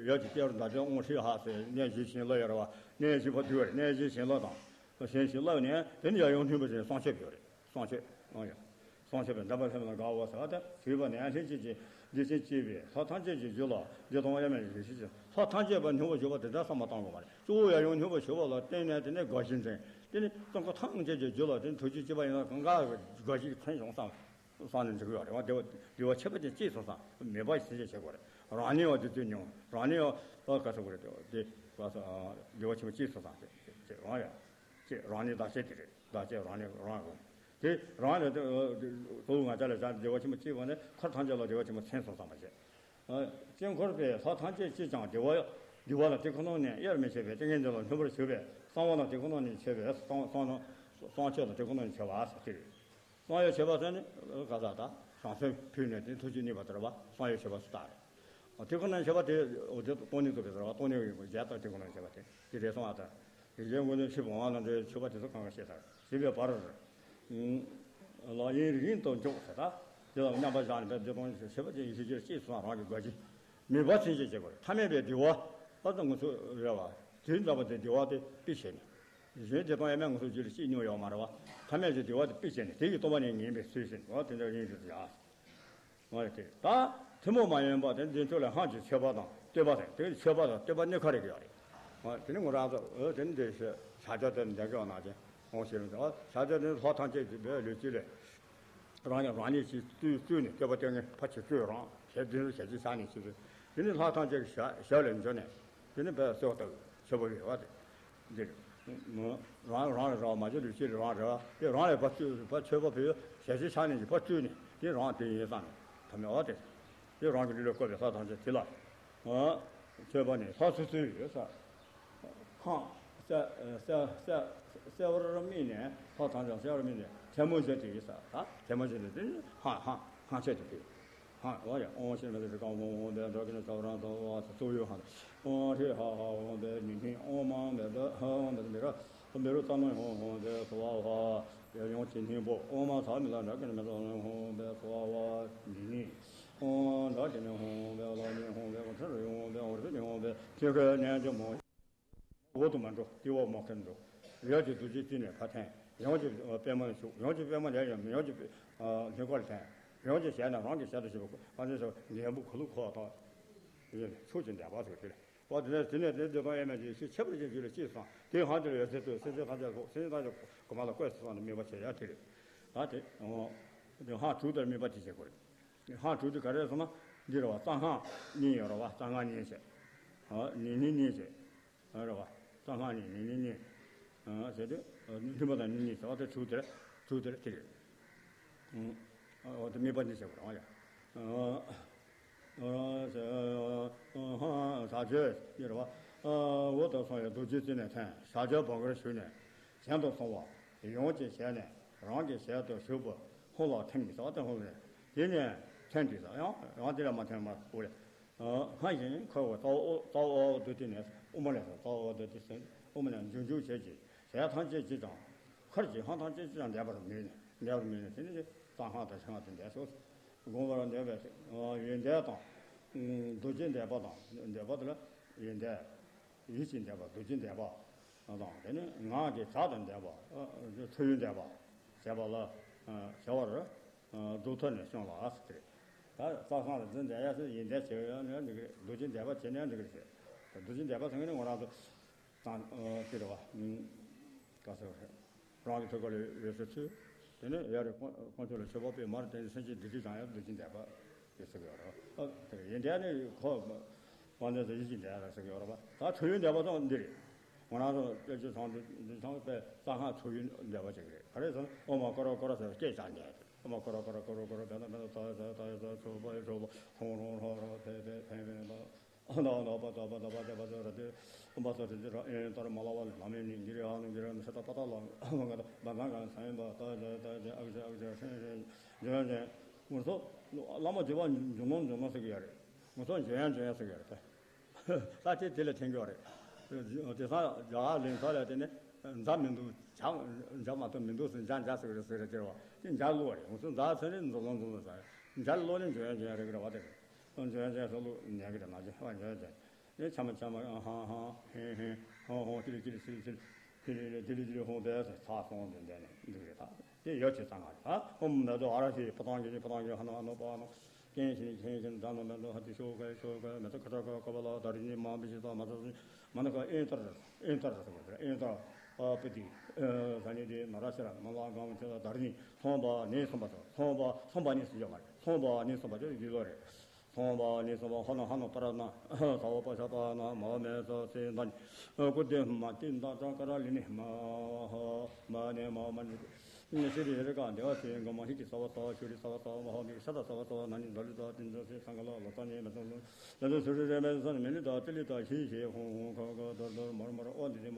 ཡོད་ཀྱི་སྐྱེ་བར་འདའ་ཅན་ཨོང་ཧྲི་ཧ་སེ་གནས་བཞི་བྱིན་བརླབས་ཡོད་ར་བ། གནས་བཞི་པ་དུས་བར་གནས་བཞི་བྱིན་བརླབས་དང་བྱིན་བྱིན་བརླབས་ནས་དེ་ནི་ཡང་ཡང་མཐུན་པ་ཞིག་གསང་ཆེན་ཡོད་རེད། གསང་ཆེན་ཨང་ཡ། གསང་ཆེན་པའི་འདམ་པ་ལྷན་ལ་དགའ་བ་ཟེར་བ་དེ་ཞུས་པ་ནས་ལྷན་ཅིག་གིས་འདི་ཕྱིན་སྐྱེས་པའི་ལྷ་ཐམས་ཅད་ཀྱི་རྒྱུད་ལ་འདི་དང་དབྱེར་མེད་ཀྱི་རིགས་ཤིག་ལྷ་ཐམས་ཅད་པ་སྙིང་པོ་ཞུ་བ་དེ་འདྲ་བསམ་པ་བཏང་དགོས་པ་རེད། གཙོ་བོ་ཡང་ཡང་སྙིང་པོ་ཞུ་བ་ལ་བརྟེན་ནས་དེ་ནས་དགའ་བཞིན་དྲན། དེ་ནི་ཙོང་ཁ་ཐམས་ཅད་ཀྱི་རྒྱུད་ལ་དེ་ནི་ཐུགས་རྗེ་ཅི་པ་ཡིན་ན་གང་ག་དགའ་ཞིག་མཚན་བྱུང་བསམ་བསམ་ནས་འཇུག་ཡོད་རེད་བ། བདེ་བ་བདེ་བ་ཆེན་པོ་དེ་གཅེས་སུ་བསམ་མེད་པ་ཞིག་བྱེད་དགོས་རེད། རང་ཉིད་བ་དེ་ཚོས་མྱོང་རང་ཉིད་བ་ག་ཚོད་དགོས་རེད་དེ་བ་བདེ་བ་ཆེན་པོ་གཅེས་སུ་བསམ་དེ་དེ་རང་ཡང་ཅེས་རང་ཉིད་བདག་བྱེད་དེ་རེད། བདག་བྱེད་རང་ཉིད་རང་དགོས་དེ་རང་ལས་དེ་གཙོ་བོ་ང་ཅག་ལ་བྱ་བདེ་བ་ཆེན་པོ་གཅེས་པ་ནི་མཁར་ཐམས་ཅད་ལ་བདེ་བ་ཆེན་པོ་མཚན་སུ་བསམ་པ་བྱེད། དཀྱིལ་འཁོར་པའི་ལྷ་ཐམས་ཅད་ཀྱིས་ཀྱང་བདེ་བ་བདེ་བ་ལ་དེ་ཁོ་ན་ནས་དབྱེར་མི་ཕྱེད་པའི་ཏིང་ངེ་འཛིན་ལ་སྙོམས་པར་ཞུགས་པས་གསང་བ་ལ་དེ་ཁོ་ན་ནས་ཕྱེ་བའི་གསང་གསང་གསང་ཆེན་ལ་དེ་ཁོ་ན་ནས་ཕྱེ་བ་ཟེར་ཏེ། གསང་ཡུམ་མཆོད་པ་ཟེར་ནི་ག་ས་ད་བྱང་སེམས་ཕུལ་ནས་དེ་ཐུགས་རྗེ་ནུས་པ་དེར་བ་གསང་ཡུམ་མཆོད་པ་སུ་ལྟ་རེད། དེ་ཁོ་ན་མཆོད་པ་དེ་འོ་དེ་སྟོང་ཉིད་རྫོགས་པའི་ཟེར་བ་སྟོང་ཉིད་ཀྱི་རྒྱས་དང་དེ་ཁོ་ན་མཆོད་པ་དེ་དེ་རེད་སོང་ཨ་ད། རིགས་ལྡན་མགོན་པོ་ཆེན་པོ་ཨ་ནི་འདྲའི་མཆོད་པ་དེ་ཚོ་གང་ག་བཤད་ཚར་ཞེས་པའི་བར། ལག་ལེན་རིང་དུ་འཇུག་ཟེར་ད། དེ་ལ་མཉམ་པར་བཞག་ནས་བདེ་སྟོང་ཞེས་པ་དེ་ཡིན་ཤེས་ཀྱི་ཅེས་སོང་རང་གི་དགའ་སྐྱིད་ནུས་པ་མཚོན་བྱེད་བྱེད་དགོས། ཐ་མལ་པའི་བདེ་བ་ཨ་ཙམ་ངོ་སོ་རེད་བ། དེ་འདྲ་བ་དེ་བདེ་བ་དེ་དཔེ་བྱས་ནས། གཞན་བདེ་སྟོང་ཡང་མེད་ངོ་སོ་རྒྱུད་ལ་སྐྱེས་མྱོང་ཡོད་མ་རེད་བ། ཐ་མལ་གྱི་བདེ་བ་དེ་དཔེ་བྱས་ནས་དེ་ཡི་སྟོང་པ་ཉིད་ངེས་པའི་ཚུལ་བཞིན་འོ་དེ་འདྲ་ཡིན་ཞེས་བྱ། ང་རེ་དེ་ད་ཐུན་མོང་མ་ཡིན་པ་དེ་འདི་ཚོ་ལ་ཧང་གི་མཆོད་པ་དང་བསྟོད་པ་དང་དེ་མཆོད་པ་དང་བསྟོད་པ་གནད་ཁ་རེ་གི་ཡོད་རེད། དེ་ནི་ངོ་རང་ཚོ་འོ་དེ་ནི་འདི་ཞེས་བྱ་བྱ་དེ་འདི་གི་ནང་དེ་འོང་ཞེས་རུང་དེ་བྱ་བྱ་དེ་ནི་ལྷ་ཐམས་ཅད་ཀྱི་བའི་ལུས་ཅི་ལས་རང་ཉིད་རང་ཉིད་ཀྱིས་བཙུད་བཙུད་ནས་བསྟོད་པ་བསྟོད་ངེས་ཕ་ཆེ་བཙུད་རང་ཞེས་འདི་ཚོ་བྱ་ཅི་ས་ནས་ཅི་ཚོད་དེ་ནི་ལྷ་ཐམས་ཅད་ཀྱི་ཞབས་ཞབས་ལ་འབྱོར་ནས། དེ་ནི་བས་སོགས་དང་མཆོད་པ་ཡོད་པ་དེ། འདིར། རང་རང་ལས་རག་མ་བྱུང་ལུས་ཅི་ལས་རང་རེད་བ། དེ་རང་ལས་ཕར་བཙུད་ཕར་མཆོད་པ་ཕུལ་ཞལ་ཕྱེ་ཆ་ནས་ཀྱི་ཕར་བཙུད་ནས་དེ་རང་དེ་ཡིན་བསམ་ནས་ཐ་མལ་བ་དེ། དེ་རང་གི་ལུས་ལ་བཀོད་པའི་ལྷ་ཐམས་ཅད་དེ་ལ། མཆོད་པ་ནི་ལྷ་སོ་སོའི་ཡོད་ས། ཧང་། གསལ་གསལ་གསལ་བར་དམིགས་ནས་ལྷ་ཐམས་ཅད་གསལ་བར་དམིགས་ནས་ཐལ་མོ་སྦྱར་ཏེ་ཡོད་ས་ད་ཐལ་མོ་སྦྱར་ཏེ་དེ་ནི་ཧང་ཧང་ཧང་བྱས་ཏེ་དེ། ཧ། འོ་ཡ། ཨོཾ་ཤྲཱི་མ་ཏྲ་ཀྲཱི་ཀྲྀ་ཧཱུྃ་ཧཱུྃ་ཕཊ། ཌཱ་ཀི་ཎ་ཙ་པ་ར་ཙ་པ་ཝ་ཙ་ཙོ་ཡོ་ཧ། ཨོཾ་ཧྲཱིཿཧ་ཧ་ཧཱུྃ་ཕཊ་ཉི་ཤིང་། ཨོཾ་མ་མེ་ཏ་ཧཱུྃ་ཕཊ་མི་ར། མེ་རུ་ཙ་ན་ཧཱུྃ་ཧཱུྃ་ཕཊ་སྭཱ་ཧཱ། ཡང་ཅིན་སྙིང་པོ། ཨོཾ་མ་ཚ་མི་ལ་ཌཱ་ཀི་ཎ་མེ་ཏ་ཧཱུྃ་ཕཊ་སྭཱ་ཧཱ་ཉི་ཤིང་། ཨོཾ་ཌཱ་ཀི་ཎ་ཧཱུྃ་ཕཊ་ལ་ཉི་ཧཱུྃ་ཕཊ་ཨོ་ཏྲ་ཧཱུྃ་ཕཊ་ཨོ་རི་ཧཱུྃ་ཕཊ་ཐེ་ཁེ་ནན་ཅ་མོ། འོག་ཏུ་མ་འགྲོ། དེ་འོག་མ་ཁེར་འགྲོ། ཡང་ཅིག་རྡོ་རྗེ་རྩེ་ནས་ཕར་འཐེན། ཡང་ཅིག་པདྨ་ལ་ཞུགས། ཡང་ཅིག་པདྨ་ལས་ཡང་ཡང་ཅིག་ལྷུན་པོ་ལ་འཐེན། ཡང་ཅིག་ཞལ་ནས་རང་གི་ཞལ་དུ་ཞུགས་པ་ཨ་ནི་སོགས་ལན་པོ་ག་ལུ་ཁོ་དང་། ཕྱོགས་ཀྱི་འདས་པ་ཟེར་དེ་རེད། འོ་དེ་ནས་དེ་ནས་དེ་དེ་དང་དབྱེར་མེད་ཀྱི་ཤེས་ཁྱད་པར་ཅན་རྒྱུད་ལ་སྐྱེས་སོང་། དེ་ཧང་དེ་ལ་ཡོད་ཚད་དུ་སེམས་ཅན་ཐམས་ཅད་ལ་སེམས་ཅན་ཐམས་ཅད་གོ་མ་ལ་བཀོད་སོང་ནས་དམིགས་པ་བྱེད་ཡ་དེ་རེད། ད་དེ་འོ་དེ་ཧང་དྲུག་ལྟར་དམིགས་པ་དེ་བྱེད་དགོས་རེད། ཧང་དྲུག་དེ་ག་རེ་རེད་ཟེར་ན། འདི་རེད་བ། རྩ་སྔགས་གཉིས་ཡོད་རེད་བ། རྩ་སྔགས་གཉིས་བྱས། ཨ་ཉི་ནི་གཉིས་བྱས། ཨ་རེད་བ། རྩ་སྔགས་གཉིས་ཉི་ནི་གཉིས། ཨ་བྱས་ཏེ། ཨ་མཐུན་པ་དང་ཉི་ནི་བྱས་པ་དེ་དྲུག་དེ་རེད། དྲུག་དེ་རེད་དེ་རེད། ཨ་འོ་དེ་དམིགས་པ་འདི་བྱེད་དགོས་རེད་བ་ཡ། ཨ་ཨ་ཧ་ཟ་བཅོས་འདི་རེད་བ། ཨ་འོག་ཏུ་སོང་བའི་རྡོ་རྗེ་རྩེ་ནས་འཐེན། ཟ་བཅོས་བམ་གར་ཞུགས་ནས། གཞན་དུ་སོང་བ། ཡང་ཅིག་ཞལ་ནས་རང་གི་ཞལ་དུ་ཞུགས་པ་ཧོ་ལ་ཐིམ་གྱི་ཟ་བ་དེ་ཧོ་ལ་དེ་ནས་ཐིམ་གྱི་ཟ་ཡང་ཡང་དེ་ལ་མ་ཐིམ་པར་ཧོ་ལ། སྔར་བཞིན་ཁོ་བོ་རྩ་བ་རྩ་བ་འོག་ཏུ་དེ་ནས་དབུ་མ་ལས་སོ། རྩ་བ་འོག་ཏུ་དེ་སོ། དབུ་མ་ནས་འཇུག་འཇུག་བྱེད་ཀྱི་ཞལ་ཐམས་ཅད་ཀྱིས་ཀྱང་། མཁར་གྱི་ཧང་ཐམས་ཅད་ཀྱིས་ཀྱང་འདས་པར་མོས་ནས་འདས་པར་མོས་ནས་དེ་ནས་རྩ་སྔགས་དང་ཕྱག་སྔགས་དེ་འདས་སོ། དགོངས་པར་འདོད་པའི་ཡོན་ཏན་དང་། རྡོ་རྗེ་འདས་པ་དང་འདས་པ་དེ་ལ་ཡོན་ཏན། ཡིད་ཀྱི་འདས་པ། རྡོ་རྗེ་འདས་པ་དང་། དེ་ནི་ངག་གི་བྱ་དང་ལྡན་པ། ཐུབ་ཡོན་འདས་པ་ཞེས་པ་ལ་བྱ་བར་རྫོགས་ཐབས་ནས་བྱུང་ལ་ཟེར་ཏེ། ད་རྩ་སྔགས་ལ་འཛིན་འདས་ཡ་ཟེར་ཡིན་འདས་བྱེད་ཡ་ནི་འགྲིག་རེད། རྡོ་རྗེ་འདས་པ་བྱེད་ནས་འགྲིག་རེད་ཟེར། རྡོ་རྗེ་འདས་པ་ཟེར་མཁན་ནི་ང་རང་ཚོ་དང་ཅི་རེད་བ། ག་ཟེར་བ་རེད། རང་གི་ཐུགས་ཀ་ལ་འོད་ཟེར་འཕྲོས། དེ་ནས་ཡ་རེ་དཀོན་མཆོག་ལ་མཆོད་པ་ཕུལ། མར་དེ་ནས་སེམས་ཅན་བདེ་སྐྱིད་བྱང་ཡ་རྡོ་རྗེ་འདས་པ་ཡོད་ཟེར་གི་ཡོད་རེད། ཨ་དེ་ཡིན་དེ་ནི་ཁོ་དབང་ལྡན་དུ་ཡིད་ཀྱི་འདས་ཟེར་གི་ཡོད་རེད་པ། ད་ཐུབ་ཡོན་འདས་པ་ཙམ་འདི་རེད། ང་རང་ཚོ་སྐད་ཆ་ཚང་འདི་འདི་ཚང་པའི་རྩ་སྔགས་ཐུབ་ཡོན་འདས་པ་ཅིག་རེད། ག་རེ་ཟེར་ན་ཨོ་མ་ཀ་རོ་ཀ་རོ་ཟེར་སྐད་ཆ་འདས། ཨོ་མ་ཀ་རོ་ཀ་རོ་ཀ་རོ་ཀ་རོ་བེ་ན་བེ་ན་ད་ད་ད་ད་ཚོ་པ་ཡོ་ཚོ་པ་ཧོང་རོང་ཧོ་རོ་ཕེ་ཕེ་ཕེ་ཕེ་ན། ཨ་ན་ཨ་ན་པ་ད་པ་ད་པ་ད་པ་ད་ར་ཏེ། ཨ་མ་ས་ཏེ་ཏེ་ར་ཨེ་ཏ་ར་མ་ལ་བ་ལ་ན་མེ་ནི་གི་རེ་ཨ་ནི་གི་རེ་ནི་ས་ཏ་པ་ཏ་ལ་ཨ་མ་ག་ད་བ་ན་ག་ས་ཡིན་པ་ད་ད་ད་ད་ཨ་ཅེ་ཨ་ཅེ་ཧྲེ་ཧྲེ་འཇོན་འཇོན། ངུ་སོ་བླ་མ་བརྒྱུད་པ་འཇོན་མོ་འཇོན་མོ་ཟེར་གི་ཡ་རེད། ངུ་སོ་འཇོན་ཡ་འཇོན་ཡ་ཟེར་གི་ཡ་རེད། ད་ད་ཅེ་དེ་ལ་ཐེན་གི་ཡ་རེད། དེ་ས་རྒྱ་གར་ལེན་ས་ལ་དེ་ནི། མཛའ་མི་འདུག་བྱ། མཛའ་མ་གཏོགས་མི་འདུག་ཟེར། མཛའ་མཛའ་ཟེར་གི་རེད་ཟེར་གི་རེད་ཟེར་བ་དེ་མཛའ་བླུགས་པ་རེད། ང་ཚོ་མཛའ་ཚན་རིག་འཛོམས་ལོ་འཛོམས་ལོ་ཟེར། མཛའ་བླུགས་ནས་འཇོན་འཇོན་རེད་གི་རེད་བ། དེ་རེད། འཇོན་འཇོན་ཚོ་བླུགས་ཉན་གི་རེད། ན་ཅི་བ་འཇོན་འཇོན། ཨེ་ཆ་མ་ཆ་མ་ཧང་ཧང་ཧེ་ཧེ་ཧོང་ཧོང་ཏི་ལི་ཏི་ལི་སི་ལི་སི་ལི། དེ་ལས་དེ་ལས་དེ་ལས་ཧོང་བས་ཚ་སོང་དེ་འདས་ནས་འདུག་རེད། ད་དེ་ཡོད་ཅེས་ཚང་ང་རེད། ཨ་ཧོམ་མེ་ཏོ་ཨ་ར་ཤི་ཕ་ཐང་གི་ཕ་ཐང་གི་ཧ་ན་ཨ་ནོ་པ་ཨ་ནོ། ཀེན་ཤིན་ཀེན་ཤིན་ད་ནོ་མེ་ཏོ་ཧ་ཏི་ཤོ་ཀ་ཤོ་ཀ་མེ་ཏོ་ཁ་ཏ་ཀ་ཀ་པ་ལ་ད་རི་ནི་མ་བི་ཤི་ད་མ་ཏོ་མ་ན་ཀ་ཨེན་ཏར་ཨེན་ཏར་ཟེར་བ་རེད། ཨེན་ཏར་ཨ་པི་ཏི་ཨ་ད་ནི་དེ་ན་ར་ཤ་ར་མ་ལ་གང་ཆེ་ད་ད་རི་ནི་ཚོང་པ་ནི་ཚོང་པ་ཚོ་ཚོང་པ་ཚོང་པ་ནི་ཟེར་ཡོད་མ་རེད། ཚོང་པ་ནི་ཚོང་པ་ཚོ་ཡི་ལོ་རེད། ཚོང་པ་ནི་ཚོང་པ་ཧ་ན་ཧ་ན་པ་ར་ན་ས་བ་པ་ཤ་པ་ན་མ་མེ་ས་སེ་ད་ནི་ཀུ་ཏེ་མ་ཏི་ད་ད་ཀ་ར་ལི་ནི་མ་ཧ་མ་ནེ་མ་མ་ནི་ཤི་རི་རི་ཀ་དེ་བ་སེ་ག་མ་ཧི་ཀི་ས་བ་ས་ཤུ་རི་ས་བ་ས་མ་ཧ་མི་ཤ་ད་ས་བ་ས་ན་ནི་ད་ལི་ད་ཏིན་ད་སེ་ས་ག་ལ་ལ་ད་ནི་མེ་ད་ལ་ད་ད་སུ་རི་རེ་མེ་ས་ནི་མེ་ལི་ད་ཏི་ལི་ད་ཤི་ཤེ་ཧོང་ཧོང་ཁ་ཁ་དར་དར་མར་མར་ཨོ་འདི་ནི་མ་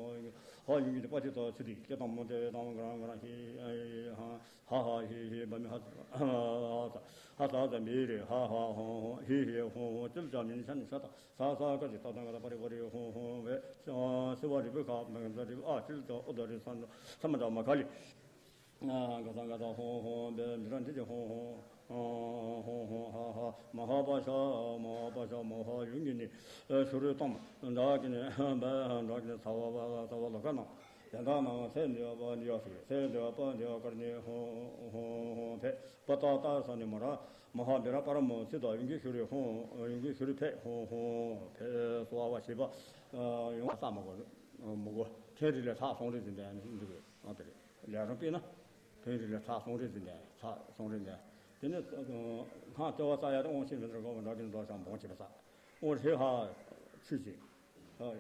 ཧ་ཡུ་གི་དེ་པ་ཏི་ད་ཚི་དི་ཀེ་ཏང་མོ་ཏེ་ཏང་ག་རང་ག་རང་ཧི་ཧ། ཧ་ཧ་ཧི་ཧི་བ་མི་ཧ། ཧ་ས་ཧ་ས་ད་མི་རེ་ཧ་ཧ་ཧོ་ཧོ་ཧི་ཧི་ཧོ་ཧོ་ཅིལ་ཅ་མིན་ཤ་ནི་ཤ་ད་ས་ས་ཀ་ཅི་ཏ་ཏ་ག་ད་པ་རི་བ་རི་ཧོ་ཧོ་བེ་ས་སི་བ་རི་བི་ཁ་མ་ག་ད་རི་ཨ་ཅིལ་ཅ་ཨུ་ད་རི་ས་ན་ས་མ་ད་མ་ཁ་ལི་ག་ད་ག་ད་ཧོ་ཧོ་བེ་མི་ར་འདི་ཅི་ཧོ་ཧོ་ཧོ་ཧོ་ཧ་ཧ་མ་ཧ་པ་ཤ་མ་ཧ་པ་ཤ་མ་ཧ་ཡུང་གི་ནི་ཤུ་རུ་ཏམ་འདྲ་གི་ནི་བེ་འདྲ་གི་ནི་ས་བ་བ་ས་བ་ལ་ཁ་ན། ཡང་དག་ན་ཚེ་འདི་བ་འདི་བ་ཟེར། ཚེ་འདི་བ་པ་འདི་བ་ཀར་ནི་ཧོ་ཧོ་ཧོ་ཕེ་པ་ཏ་ཏ་ས་ནི་མ་ར་མ་ཧ་བི་ར་པ་ར་མོ་ཚི་ད་ཡུང་གི་ཤུ་རི་ཧོ་ཡུང་གི་ཤུ་རི་ཕེ་ཧོ་ཧོ་ཕེ་སོ་བ་བ་ཤི་པ་ཡོང་བ་ས་མ་གོ་མ་གོ་ཐེན་རི་ལས་ཚ་སོང་རི་ཟིན་དན་འདི་གི་ཨ་དེ་རེད། ལས་རང་པས་ན་ཐེན་རི་ལས་ཚ་སོང་རི་ཟིན་དན་ཚ་སོང་རི་ཟིན་དན་དེ་ནི་སྔ་ལྟེ་བ་ས་ཡ་དང་དབང་ཤེས་མི་འདྲ་གོ་བ་འདྲ་གི་འདོ་ཞང་བོང་ཆེ་བ་ས་དབང་ཧེ་ཧ་ཆུ་ཅིག་ཨ་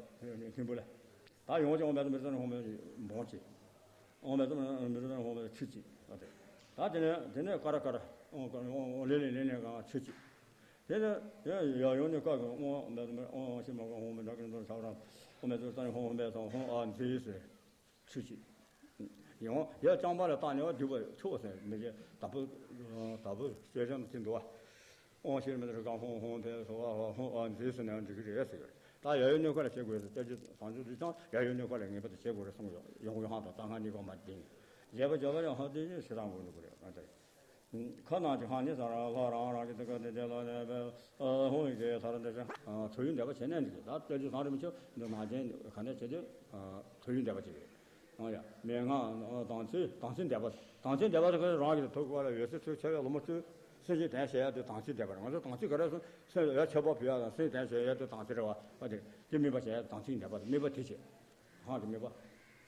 ཐིམ་པོ་ལ། ད་ཡོང་ཅིག་འོང་མེད་དུ་མི་རྩ་ནས་འོང་མེད་འབོང་ཅིག་འོང་མེད་དུ་མི་རྩ་ནས་འོང་མེད་ཆུ་ཅིག་ཨ་དེ། ད་དེ་ནས་དེ་ནས་ཀ་ར་ཀ་ར་འོང་ཀ་ར་འོང་འོང་ལེ་ལེ་ལེ་ལེ་གང་ཆུ་ཅིག་དེ་ནས་དེ་ཡ་ཡོང་ནས་ཀ་གི་འོང་མེད་དུ་མི་འོང་ཤི་མ་ག་འོང་མེད་འདྲ་གི་འདུག་ཆག་རང་འོང་མེད་དུ་རྩ་ནས་འོང་མེད་སོང་འོང་ཨ་འཛིས་ཟེར། ཆུ་ཅིག་ཡང་ཡ་རྐྱང་པ་ལ་བཏགས་ནས་བ་འདུས་པ་ཆུ་ཟེར་མི་བྱེད་དྭགས་པོ། དྭགས་པོ་སྐྱེ་ཆེན་དེ་འདུག་བ། དབང་ཤེས་མི་འདུག་གང་ཧོང་ཧོང་ཕེ་སོ་བ་ཧོ་ཧོང་ཨ་འཛིན་སུ་ནས་འགྲིག་གི་རེད་ཟེར་གི་རེད། ད་ཡ་ཡོད་གནས་སྐོར་ལ་བྱེད་དགོས་ཟེར་ལྟ་རྒྱུ་བཟང་རྒྱུ་འདི་ཀྱང་ཡ་ཡོད་གནས་སྐོར་ལ་ངེས་པར་དུ་བྱེད་དགོས་རེད་གསུངས་ཡོད། ཡོང་གི་ཧང་དང་རྩ་སྔ་གཉིས་ཀ་མ་བསྟན། བརྒྱད་པ་བརྒྱད་པ་ཡང་ཧང་བསྟན་ནས་ཤི་རང་དགོས་འདུག་གི་རེད་ང་ལྟར། ཁ་ནང་གི་ཧང་ནི་ས་རང་ལྷ་རང་རང་གི་དེ་ཀ་དེ་དེ་ལ་ནས་ཧོང་ཡི་གེ་ཐར་འདི་ཅང་ཐུ་ཡུན་འདས་པ་བྱེད་ནས་འདི་གི་ད་ལྟ་རྒྱུ་བཟང་རེད་མི་ཆོག་འདི་ནང་ཆེན་ག་ནས་བྱེད་དུས་ཐུ་ཡུན་འདས་པ་བྱེད་གི་རེད། ཨང་ཡ། མན་ངག་དང་ཚིག་དང་ཚིག་འདས་པ། དང་ཚིག་འདས་པ་དེ་ཁོ་རང་གི་ཐུགས་ཁ་ལ་འོད་ཟེར་ཚུལ་ཁྱབ་པའི་ལོ་མ་ཚུལ་སེམས་ཅན་དོན་བྱེད་ཡ་དེ་དང་ཚིག་འདས་པ་རེད། ང་ཚོ་དང་ཚིག་ག་རེ་སོང་སེམས་ཡ་ཆོས་པ་བུ་ཡ་དང་སེམས་དོན་བྱེད་ཡ་དེ་དང་ཚིག་རེད་བ། བ་དེ་དེ་དམིགས་པ་བྱེད་ཡ་དང་ཚིག་འདས་པ་དེ་དམིགས་པ་དེ་བྱེད། ཧང་དེ་དམིགས་པ།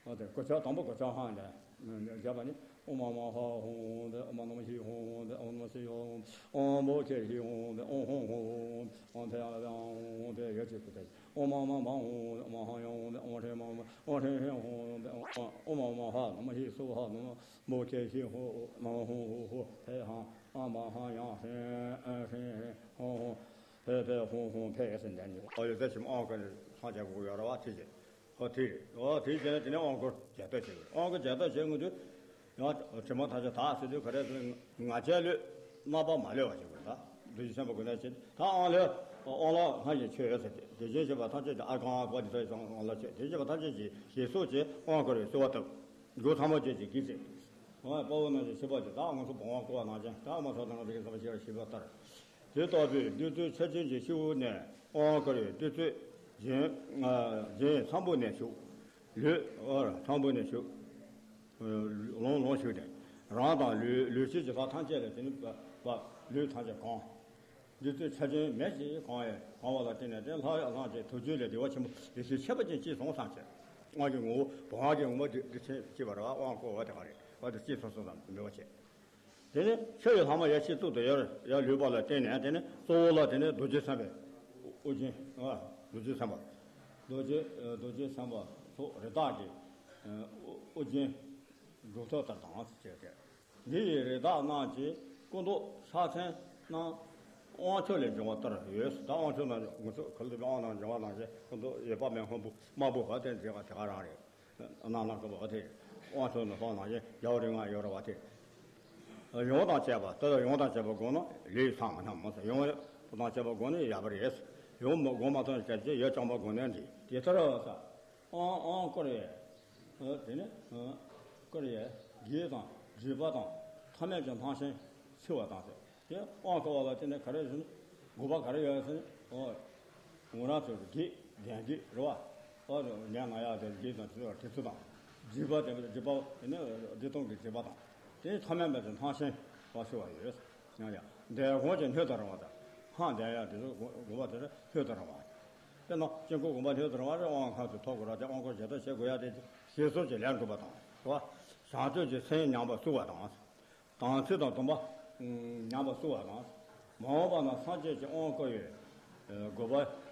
ཨ་དེ་གོ་ཆ་དང་པོ་གོ་ཆ་ཧང་དེ་བརྒྱབ་པ་ནི་ཨོཾ་མ་མ་ཧ་ཧོང་དེ་ཨོཾ་མ་ན་མ་ཧི་ཧོང་དེ་ཨོཾ་ན་མ་སི་ཧོང་ཨོཾ་བོ་ཁེ་ཧི་ཧོང་དེ་ཨོཾ་ཧོང་ཧོང་ཨོཾ་ཕེ་ཡ་ཧོང་དེ་ཡོད་ཅེས་དེ། ཨོཾ་མ་མ་མ་ཧོ་ཨོཾ་མ་ཧ་ཡ་ཧོ་ཨོཾ་ཧྲེ་མ་མ་ཨོཾ་ཧྲེ་ཧྲེ་ཧོ་ཨོཾ་མ་མ་ཧ་ན་མ་ཧི་སུ་ཧ་ན་མ་མོ་ཁེ་ཧི་ཧོ་ན་ཧོ་ཧོ་ཧོ་ཧེ་ཧ་ཨ་མ་ཧ་ཡ་ཧྲེ་ཨ་ཧྲེ་ཧྲེ་ཧོ་ཧོ་ཧེ་ཧེ་ཧོ་ཧོ་ཧེ་ཟེར་འདས་ནི་ཨོ་ཡོད་ཚད་ཞིམ་ཨོ་ཀ་ནི་ཧ་ཅག་གུ་ཡོད་ར་བ་ཐི་ཅེ་ཧོ་ཐི་རེ་ཨོ་ཐི་ཅེ་ནི་དེ་ནས་ཨོ་ཀོ་རྒྱ་ལྟ་བྱེད་དགོས། ཨོ་ཀོ་རྒྱ་ལྟ་བྱེད་དགོས་དུས། ཡང་དྲི་མ་ཐམས་ཅད་དག་ཟེར་དུས་ག་རེ་ཟེར། ང་རྒྱལ་ལས་རྣམ་པར་མ་གློད་པ་བྱེད་དགོས། ད་རྡོ་རྗེ་སེམས་དཔའ་དགོས་ན་བྱེད། ད་དབང་ལས་དབང་ལ་སྔར་བཞིན་ཆོས་ཟེར་ཏེ་དེ་བཞིན་གཤེགས་པ་ཐམས་ཅད་ཀྱི་ཨ་ཁང་ཨ་ཁོ་དེ་ཚོ་ཡང་དབང་ལ་ཆོས་དེ་བཞིན་གཤེགས་པ་ཐམས་ཅད་ཀྱི་ཞེས་སོགས་ཀྱི་དབང་བསྐུར་བའི་གསོལ་བ་བཏབ། སྒོ་ཚང་མ་བཅས་ཀྱི་དགེ་ཚེ། དཔའ་བོ་རྣམས་ཀྱི་སྲིད་པ་དེ་དག་ང་ཚོ་བང་བ་བསྐོར་བ་ནང་བཞིན་ད་ཨ་མ་ཚོ་དང་ང་ཚོ་གི་བསམ་པ་ཤེས་པ་ཤེས་པ་ལྟར། དེ་ལྟ་བུའི་བདུད་རྩི་ཆར་ཅན་གྱི་སྤྱི་བོ་ནས་དབང་བསྐུར་བའི་བདུད་རྩི་རྒྱན་རྒྱན་ཚངས་བུག་ནས་ཞུགས། ལུས་ཨ་ཚངས་བུག་ནས་ཞུགས། ལོང་ལོང་ཞུགས་ཏེ། རང་དང་ལུས་ལུས་སྤྱི་ཀྱི་ལྷ་ཐམས་ཅད་ལ་དེ་ནི་བབ་ལུས་ཐམས་ཅད་གང་། བདུད་རྩི་ཆར་ཅན་མེ་བཞིན་གང་བས་གང་བ་ལ་བརྟེན་ནས་དེ་ལྷ་ཡི་ལྷ་ཆེན་ཐུགས་རྒྱུད་ལས་བདེ་བ་ཆེན་པོ་ལི་ཤི་ཆད་པ་ཅན་སྐྱེས་སོང་བསམ་བྱས། དབང་གི་ངོ་བོ་བུམ་དབང་གི་ངོ་བོ་འདི་འདི་ཆེན་སྐྱེས་པ་རེད་བ། དབང་བསྐུར་བ་དེ་ག་རེད་བ་དེ་སྐྱེས་སོང་སོང་བསམ་འདོད་པ་བྱས། དེ་ནས་ཆོས་ཡི་ལྷག་མ་ཡར་ཤེས་གཙུག་ཏུ་ཡར་ཡར་ལུས་པ་ལ་བརྟེན་ནས་དེ་ནས་གཙོ་བོ་ལ་དེ་ནས་རྡོ་རྗེ་སེམས་དཔའི་དབུ་རྒྱན། རྡོ་རྗེ་སེམས་དཔའ། རྡོ་རྗེ་རྡོ་རྗེ་སེམས་དཔའ་སོགས་རི་དྭགས་ཀྱི་དབུ་རྒྱན་སྒྲུབ་ཐབས་ལྟར་དང་ཟེར་བྱས་ཏེ། འདི་ཡི་རི་དྭགས་རྣམས་ཀྱི་སྐུ་མདོག་ཕྱག་མཚན་རྣམས་དབང་ཕྱུག་ལས་འབྱུང་བ་ལྟར་ཡོད། ད་དབང་ཕྱུག་རྣམས་ང་ཚོ་ག་ལ་དབང་རྣམས་འབྱུང་བ་ནང་བཞིན་སྐུ་མདོག་ཡོད་པ་མེད་སྔོན་པོ་དམར་པོ་བ་དེ་འདྲ་བ་དེ་ག་རང་རེད། གནམ་ལ་སྐུ་བ་དེ་དབང་ཕྱུག་ནི་ལྷོ་ནང་བཞིན་རྒྱལ་བ་རིགས་ལྔ་ཡོད་ར་བ་དེ། ཡོངས་དང་བཅས་པ་དེ་ལ་ཡོངས་དང་བཅས་པ་བསྒོམས་ན་ལས་ཚང་མ་ཉམས་མོ་ཟེར། ཡོངས་དང་བཅས་པ་བསྒོམས་ན་ཡག་པ་རེད། ཡོངས་མ་བསྒོམས་མ་ཐོན་སྐད་ཅིག་ཡོད་རྐྱང་པ་བསྒོམས་ན་འགྲིག་དེ་ལྟར་ཟེར། ཨང་ཨང་བསྐུར་བས། ཨ། དེ་ནས། ཨ། ཀུ་རེ་ཡ་དགེ་དང་སྒྲིབ་པ་དང་ཐ་མལ་གྱི་སྣང་ཞེན་འཚོལ་བ་དང་ཟེར། དེ་དབང་བསྐུར་བ་ལ་བརྟེན་ནས་ག་རེ་ཟེར་ན། དགོས་པ་ག་རེ་ཡོད་ཟེར་ན། ཨོ། ངོ་རང་ཚོའི་དགེ་རྒན་དགེ་རེད་བ། ཨོ། ཉན་ན་ཡག་དེ་དགེ་དང་དེ་ཚོ་དེ་ཚོ་དང་། སྒྲིབ་པ་དེ་སྒྲིབ་པ་དེ་ནི་བདེ་སྟོང་གི་སྒྲིབ་པ་དང་། དེ་ཐ་མལ་པའི་སྣང་ཞེན་པ་འཚོལ་བ་ཡོད། ཡང་ཡང་འདས་གོང་གི་སྣོད་དུ་རུང་བ་དང་། སྔགས་འདས་ཡག་དེ་ཚོ་དགོས་པ་དེ་ཚོ་སྣོད་དུ་རུང་བ། དཔེར་ན་དཀྱིལ་འཁོར་དགོན་པ་སྣོད་དུ་རུང་བ་རེད། དབང་ཁ་ཚུར་ཐོབ་དགོས་ར། དེ་དབང་བསྐུར་རྒྱས་གཏོང་བྱེད་དགོས་ཡ་དེ་ཞེས་སོགས་ཀྱི་ལས་འགྲུབ་པ་དང་། རེད་བ། བྱང་ཆུབ་ཀྱི་སེམས་ཉམས་པ་བསལ་བ་དང་། དམ་ཚིག་དང་སྡོམ་པ་ཉམས་པ་བསལ་བ་དང་། མ་འོངས་པ་ན་སངས་རྒྱས་ཀྱི་དབང་བསྐུར་བའི་དགོས་པ་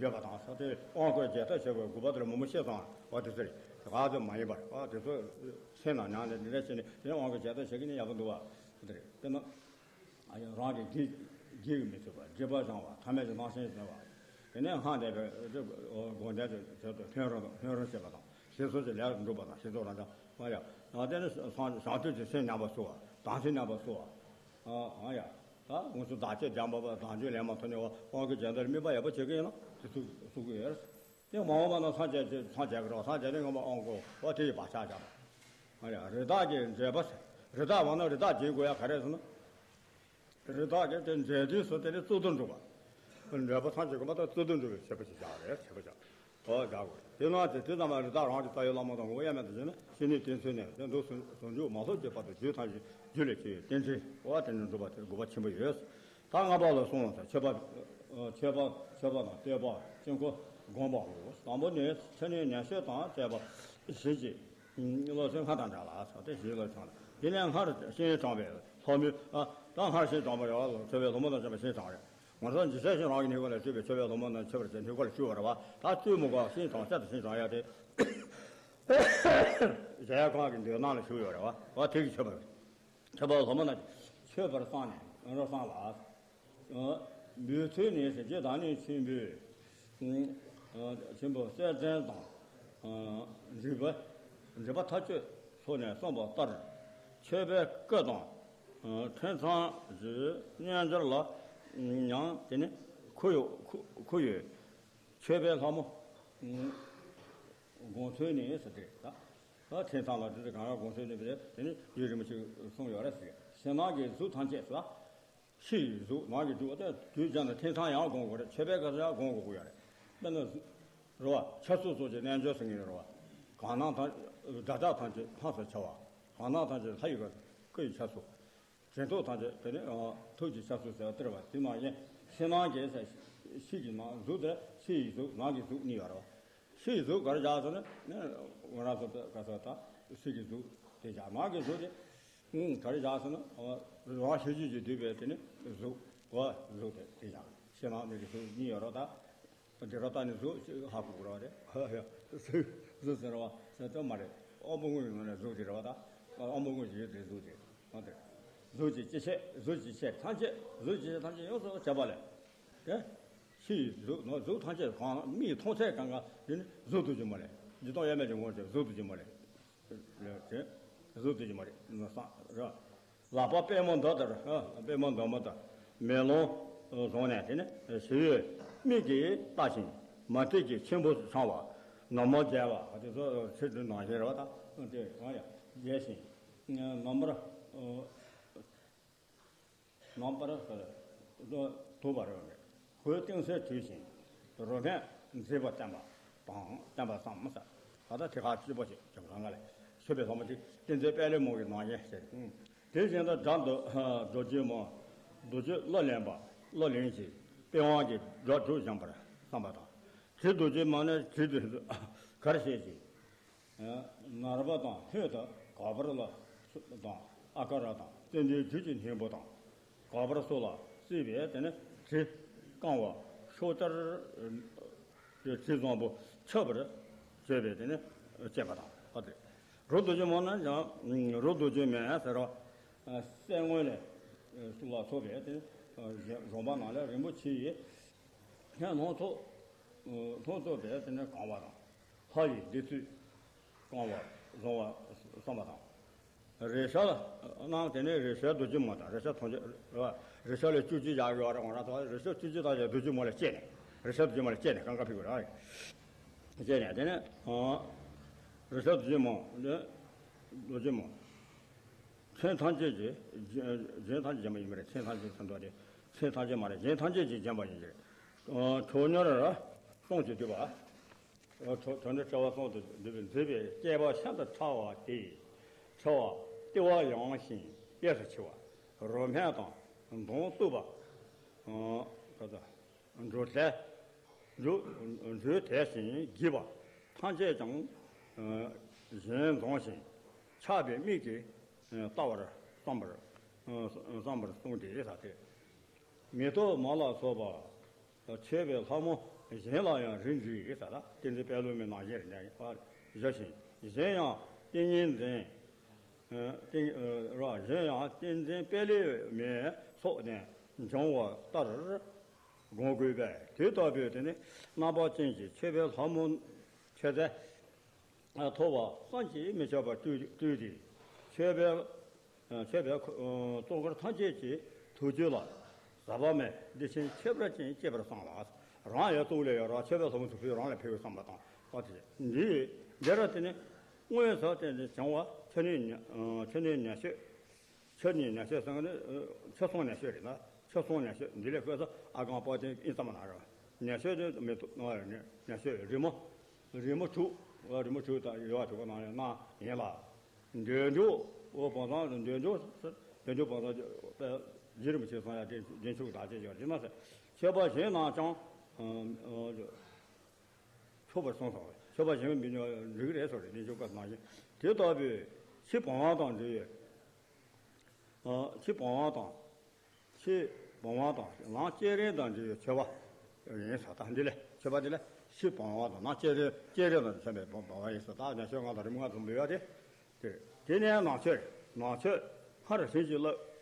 ཡོད་པ་དང་། ས་དེ་དབང་བསྐུར་རྒྱས་གཏོང་བྱེད་དགོས་དགོས་པ་དེར་མང་པོ་བཤད་སོང་བ། དེ་ཚོ་རེད། ག་ཚོད་མ་ཡིན་པར་དེ་ཚོ་སེམས་ནང་ཉར་ནས་འདི་འདྲ་བྱས་ནས་དེ་དབང་བསྐུར་རྒྱས་གཏོང་བྱེད་ཀྱི་ནི་ཡག་པོ་འདུག་བ། དེ་རེད། དཔེར་ན། ཨ། ཡང་རང་གི་དགེ་དགེ་བའི་མི་ཚུགས་པ། སྒྲིབ་པ་སྦྱང་བ། ཐ་མལ་གྱི་སྣང་ཞེན་སྦྱང་བ། དེ་ནས་སྔགས་འདས་པའི་དགོངས་དོན་གྱི་དོན་དུ་ལྷུན་རོ་ལྷུན་རོ་བྱེད་པ་དང་། ཞེས་སོགས་ཀྱི་ལས་འགྲུབ་པ་དང་། ཞེས་སོགས་རང་ཅག་ཨ་ཡ། ཨ། དེ་ནས་བྱང་ཆུབ་ཀྱི་སེམས་ཉམས་པ་བསལ་བ། དམ་ཚིག་ཉམས་པ་བསལ་བ། ཨ། ཨ་ཡ། ད་ང་ཚོ་བདག་བསྐྱེད་སྦྱངས་པ་བ་དང་རྒྱུད་ལེན་མ་ཐུབ་ནས་དབང་བསྐུར་རྒྱས་གཏོང་ལ་དམིགས་པ་ཡག་པོ་བྱེད་ཀྱི་ཡིན་ན་དེ་ཚུགས་ཚུགས་ཀྱི་ཡོད། དེ་མ་འོངས་པ་ན་སངས་རྒྱས་ཀྱི་སངས་རྒྱས་ཀྱི་རོ། སངས་རྒྱས་ནས་ངོ་མ་དབང་བསྐུར་བ་དེ་ཡི་བག་ཆགས་བཞག་པ། ཨ་ཡ། རི་དྭགས་ཀྱི་འབྲས་བུ་ཟེར། རི་དྭགས་བ་ན་རི་དྭགས་བྱེད་དགོས་ཡ་ག་རེ་ཟེར་ན། རི་དྭགས་ཀྱི་དེ་འབྲས་དུས་སུ་དེ་ནི་གཙུག་ཏུ་འགྲོ་བ། འབྲས་བུ་ཐམས་ཅད་གོ་མ་ཐག་གཙུག་ཏུ་འགྲོ་བའི་བྱེད་པོ་ཞིག་བཞག་རེད། བྱེད་པོ་བཞག་ཨོ། བཞག་དགོས། དེ་ན་དེ་དུས་ཙམ་པ་རི་དྭགས་རང་གི་རྩ་བའི་བླ་མ་དང་ངོ་བོ་དབྱེར་མེད་དུ་བྱས་ན་ཤེས་ནས་གཏན་ཚིགས་ནས་དེ་འདུག་ཟུང་འཇུག་མ་ཐོབ་ཀྱི་བར་དུ་རྒྱུད་ཐམས་ཅད་རྒྱུད་ལས་སྐྱེ་བའི་རྟེན་འབྲེལ་བ་དེ་ནི་འགྲུབ་པ་དེ་དགོས་པ་ཆེན་པོ་ཡོད། ད་ལྔ་པ་ལ་གསུངས་ལ། མཆོད་པ། མཆོད་པ། མཆོད་པ་དང་བསྟོད་པ། དཀྱིལ་འཁོར་བསྒོམ་པའོ། དང་པོ་ནི་ཕྱི་ནང་ཉན་བཤད་དང་བཅས་པ་བཞི་གཅིག་སློབ་ཚན་སྔར་དང་འདྲ་ལ་སོགས་ཏེ་བཞི་ལ་བྱུང་ལ། དེ་ནས་སྔར་ཤིང་དྲངས་པའི་ལྷ་མོའི། ཨ། ད་སྔར་ཤིང་དྲངས་པ་ཡོད་ལ། མཆོད་པའི་ལྷ་མོ་དང་བཅས་པ་ཤིང་དྲངས་རེད། ང་ཚོ་འཇིགས་བྱེད་ཤིང་རང་གི་སྣོད་ཀ་ལ་སྤྲུལ་པའི་མཆོད་པའི་ལྷ་མོ་རྣམས་མཆོད་པར་བྱེད་སྣོད་ཀ་ལ་སྤྲུལ་བ་རེད་བ། ད་སྤྲུལ་མི་དགོས། ཤིང་དྲངས་བཤད་དང་ཤིང་དྲངས་ཡ་དེ། གཞལ་ཡས་ཁང་གི་མདུན་ནང་ལ་བཞུགས་ཡོད་རེད་བ། བ་དེ་གི་མཆོད་པ་རེད། མཆོད་པའི་ལྷ་མོ་རྣམས་མཆོད་པར་བསམས་ནས་རང་བསམ་ལ། འབུལ་ཚུལ་ནི་ཟེར་གྱི་ད་ནི་ཆེན་པོས། ཆེན་པོ་གསེར་ཕྲེང་དང་། འབྲུ་པ། འབྲུ་པ་ཐག་ཆོད་ཚོགས་ནས་གསུངས་པ་ལྟར། མཆོད་པའི་སྐུ་དང་། ཐུན་མཚམས་ཀྱི་རྣལ་འབྱོར་ལ་ཡང་དེ་ནི་ཁུར་ཡོད། ཁུར་ཡོད། མཆོད་པའི་ལྷ་མོ་དགོངས་ཚུལ་ནི་ཟེར་དེ་རེད་ད། ཐུན་མཚམས་ལ་དེ་ཚོ་གང་ལ་དགོངས་ཚུལ་ནི་དེ་ནི་རྒྱུད་རིན་པོ་ཆེས་གསུངས་ཡོད་རེད་ཟེར། ཕྱི་ནང་གི་གཟུགས་ཐམས་ཅད་ཟེར། ཕྱི་ཡི་གཟུགས། ནང་གི་གཟུགས་དེ་དུས་གཅིག་ན་ཐུན་མཚམས་ཡང་སྒོམ་དགོས་རེད། མཆོད་པའི་སྐབས་སུ་ཡང་སྒོམ་དགོས་ཀྱི་ཡོད་རེད། དཔེར་ན་གཟུགས་རེད་བ། ཆ་གཟུགས་སོགས་ཀྱི་རྣལ་འབྱོར་ཟེར་མཁན་རེད་བ། གང་སྣང་དང་སྒྲ་གྲགས་ཐམས་ཅད་ཕངས་སུ་འཆའ་བ། གང་སྣང་ཐམས་ཅད་ལྷ་ཡི་སྐུ་ཡི་ཆ་གཟུགས། དྲན་རྟོག་ཐམས་ཅད་དེ་ནི་ཐུགས་ཀྱི་ཆ་གཟུགས་ཟེར་བ་སྟེར་བ་དེ་ནང་བཞིན། ཕྱི་ནང་གི་ཕྱི་གི་ནང་གཟུགས་དེ་ཕྱི་ཡི་གཟུགས་ནང་གི་གཟུགས་གཉིས་ཡོད་རེད་བ། ཕྱི་ཡི་གཟུགས་ག་རེ་བཞག་ཟེར་ན། ང་རང་ཚོ་ག་ས་ད་ཕྱི་གི་གཟུགས་དེ་བཞག་ནང་གི་གཟུགས་དེ། ཨུམ། ག་རེ་བཞག་ཟེར་ན། རང་ཤེས་རྒྱུད་ཀྱིས་བསྡུས་པའི་དེ་ནི་གཟུགས། འོ། གཟུགས་དེ་དེ་བཞག་ཕྱི་ནང་གཉིས་ཀྱི་གཟུགས་གཉིས་ཡོད་རེད་ད། དེ་ར་ད་ནི་གཟུགས་ཧ་གོ་གི་རེད་བ། དེ་གཟུགས་ཟེར་བ་ཟེར་ཏོ་མ་རེད། དབང་པོ་དངོས་ཀྱི་ངོས་ནས་གཟུགས་དེ་རེད་བ་ད། དབང་པོ་དངོས་ཀྱི་ཡུལ་དེ་གཟུགས་དེ། འོ་དེ། གཟུགས་ཀྱི་སྤྱི་ཕྱད། གཟུགས་ཀྱི་ཕྱད་ཐམས་ཅད། གཟུགས་ཀྱི་ཕྱད་ཐམས་ཅད་ཡོངས་སུ་བྱས་པ་ལས། དེ། ཕྱི་ཡི་གཟུགས་ནོ། གཟུགས་ཐམས་ཅད་གང་མིག་མཐོང་ཚད་གང་ག་དེ་ནི་གཟུགས་རྡོ་རྗེ་མོ་ལས། འཇིག་སྟོང་དབྱེར་མེད་ཀྱི་ངོ་བོ་གཟུགས་རྡོ་རྗེ་མོ་ལས། ལས་དེ་གཟུགས་རྡོ་རྗེ་མོ་རེད་ཟེར་ར། ལག་པ་པད་མོ་མདོག་ལྟར། ཨ། པད་མོ་མདོག་མོ་ལྟར་མེ་ལོང་བཟུང་ནས་དེ་ནི་ཞི་བའི་མིག་གིས་ལྟ་ཞིང་མ་ཏིག་གི་ཆེན་པོ་འཆང་བ། ནུ་མོ་རྒྱས་པ་དེ་ཚོ་ཚིག་འདི་ནང་བཞིན་རེད་བ་ད། དེ་གང་ཡང་རྒྱས་ཤིང་ནམ་མཁར། ནམ་མཁར་དུ་བ་རེད་བ། ཧོའི་སྟེང་གསལ་དུས་བཞིན་རོལ་མོས་མཛེས་པ་བསྟན་པ་དང་བསྟན་པ་བསམ་ས། ད་ལྟ་དེ་ཁ་སྤྱི་པོ་ཞིག་ཀྱང་གང་ག་ལས་མཆོད་པའི་ལྷ་མོ་དེ་ཏིང་འཛིན་དཔལ་ལྡན་མོ་གི་ནང་བཞིན་ཞེས། དེ་བཞིན་དུ་སྒྲ་མདོ་རྡོ་རྗེ་མོ། རྡོ་རྗེ་གླུ་ལེན་པ། གླུ་ལེན་ཞིང་པི་ཝང་གི་སྒྲ་སྒྲོག་བཞིན་པར་བསམ་པ་དང་། དྲི་རྡོ་རྗེ་མོ་ནི་དྲི་དེ་གར་བྱེད་ཅིང་། ནར་བ་དང་ལྷོད་དུ་ག་པར་ལ་དང་ཨ་ཀ་ར་དང་ཙན་དན་དྲི་གི་སྙིང་པོ་དང་ག་པར་སོགས་ལ་བརྩིས་པས་དེ་ནི་དྲི་བཀང་བ་ཤོག་ལྟར་དྲི་བཟང་པོ་ཁྱབ་པར་བྱས་པས་དེ་ནི་བཅས་པ་དང་ཨ་ཏེ། རོ་རྡོ་རྗེ་མོ་ན་ཡང་རོ་རྡོ་རྗེ་མོ་ཟེར་བ་གསེར་དངུལ་ལས་ལ་སོགས་པའི་དེ་གཞོང་པ་ནང་ལས་རིན་པོ་ཆེ་ཡི་ལྷན་ལྷུང་ཚོགས་ལྷུང་ཚོགས་པས་དེ་ནི་གང་བ་དང་། ལྷ་ཡི་བདེ་ཚུལ་བསྐང་བ་བཟུང་བ་བསམ་པ་དང་། རེ་ཤ་རྣམས་དེ་ནས་རེ་ཤ་རྡོ་རྗེ་མོ་དང་རེ་ཤ་ཐམས་ཅད་རེ་བ། རེ་ཤ་ལས་བཅུ་གཅིག་བཞག་ཡོད་རེད། འོ་ན་ད་རེ་ཤ་བཅུ་གཅིག་དང་རྡོ་རྗེ་མོ་ལ་བཅད་ནས་རེ་ཤ་རྡོ་རྗེ་མོ་ལ་བཅད་ནས་གང་ག་ཕིག་དགོས་རེད། བཅད་ནས་དེ་ནས། རིག་བྱ་རྡོ་རྗེ་མ། རྡོ་རྗེ་མ། མཚན་ཐམས་ཅད་ཀྱིས། རྒྱན་ཐམས་ཅད་བརྒྱན་པ་ཡིན་པ་རེད། མཚན་ཐམས་ཅད་ཟེར་འདུག་སྟེ། མཚན་ཐམས་ཅད་མ་རེད། རྒྱན་ཐམས་ཅད་ཀྱིས་བརྒྱན་པ་ཡིན་གྱི་རེད། མཆོག་གཉེར་གསུམ་གྱིས་བསྡུས་པ། མཆོག་གཉེར་བྱ་བ་གསུམ་དུ་འདུས་པའི། མཛེས་པའི་སྐྱེས་པ་ཤིན་ཏུ་ཕྲ་བ་དེ་ཡི་འཁྲི་བ་ལྟེ་བ་ཡངས་ཤིང་གཡས་སུ་ཕྱེ་བ། རོལ་མོ་དང་མདུང་གཏུབས་པ། འགྲོས་དེ། འགྲོས་དེ་བཞིན་བགྱིས་པ་ཐམས་ཅད་ཀྱང་། ཞལ་འཛུམ་ཞིང་ཆགས་པའི་མིག་གིས་བལྟ་བར་བསམ་པར། བསམ་པར་གསུངས་ཏེ་ཟེར་ཏེ། མེ་ཏོག་མ་ལ་སོགས་པ་མཆོད་པའི་ལྷ་མོ་གཞན་ལ་ཡང་རིགས་འདྲའི་ཟེར་ལ་ཏིང་འཛིན་དཔལ་ལྷ་མོའི་ནང་བཞིན་རེད་བཞག་ཞིང་། གཞན་ཡང་ཏིང་ངེ་འཛིན། ཏིང་། ར། གཞན་ཡང་ཏིང་འཛིན་དཔལ་ལྷ་མོའི་ཚོགས་ནས་འབྱུང་བ་ལྟར་བསྒོམ་དགོས་པས། དེ་ལྟ་བུའི་དེ་ནི་རྣམ་པ་ཅན་གྱི་མཆོད་པའི་ལྷ་མོ་མཆོད་རྫས་ཐོབ་པ་བསམ་གྱིས་མི་ཁྱབ་པ་སྤྲུལ་སྤྲུལ་ཏེ། མཆོད་པའི། མཆོད་པའི་གཙོ་འཁོར་ཐམས་ཅད་ཀྱི་ཐུགས་རྒྱུད་ལ་ཟག་པ་མེད་བདེ་ཆེན་ཁྱད་པར་ཅན་སྐྱེས་པར་བསམ་ལ། རང་ཡང་གཙུག་ལས་ཡོད་ར་མཆོད་པའི་ལྷ་མོ་ཚོ་ཕུལ་རང་ལ་ཕུལ་བའི་བསམ་པ་དང་། འོ་དེ་འདི་འདི་ར་དེ་ནི་དངོས་སུ་དེ་ནི་བྱུང་བ་ཆུ་ནི་ཉ་ཆུ་ནི་ཉ་ཤོད། ཆུ་ནི་ཉ་ཤོད་ཟེར་ནི་ཆུ་སྲུང་ཉ་ཤོད་རེད་ན། ཆུ་སྲུང་ཉ་ཤོད་འདི་ལས་ཁོས་ཨ་ཁང་པ་དེ་ཨིན་ཙམ་ན་ར། ཉ་ཤོད་དེ་མེ་ཏོག་ནང་ལ་ནི་ཉ་ཤོད་རི་མོ། རི་མོ་དྲུག་རི་མོ་དྲུག་དང་ཡོད་པ་དྲུག་པོ་ནང་ལ་ན་ཡིན་ལ། འདོད་འཇོ། འོ་བང་བཟང་འདོད་འཇོ། འདོད་འཇོ་བང་བཟང་དཔལ་རྗེ་རིན་པོ་ཆེ་གསུང་ཡ་དེ་རྒྱན་ཆུག་དག་ཅེས་ཡོད་རེད་ན་ཟེར། མཆོད་པ་གཞན་རྣམས་ཀྱང་། ཆོག་པར་གསུངས་སོ། མཆོད་པ་གཞན་མི་ཉོ་འགྲིག་རེད་སོ་རེད་ནས་ཆོག་པ་ནང་བཞིན། དེ་ལྟ་བུའི་ཕྱི་བུམ་དབང་དང་འབྲེལ་བའི། ཕྱི་བུམ་དབང་དང་། ཕྱི་བུམ་དབང་དང་ནང་བསྐྱེད་རིམ་དང་འབྲེལ་བའི་མཆོད་པ་ཡིན་ས་དང་འདི་ལས་མཆོད་པ་འདི་ལས་ཕྱི་བུམ་དབང་དང་ནང་བསྐྱེད་རིམ་བསྐྱེད་རིམ་དང་མཚོན་པའི་བུམ་པ་ཡིན་ས་དང་ཉ་ཤོད་ལྔ་དང་རིམ་ལྔ་དུ་འབུལ་བ་སྟེ། དེ་དེ་ནས་ནང་མཆོད་ནང་མཆོད་སྔར་བྱིན་གྱིས་བརླབས།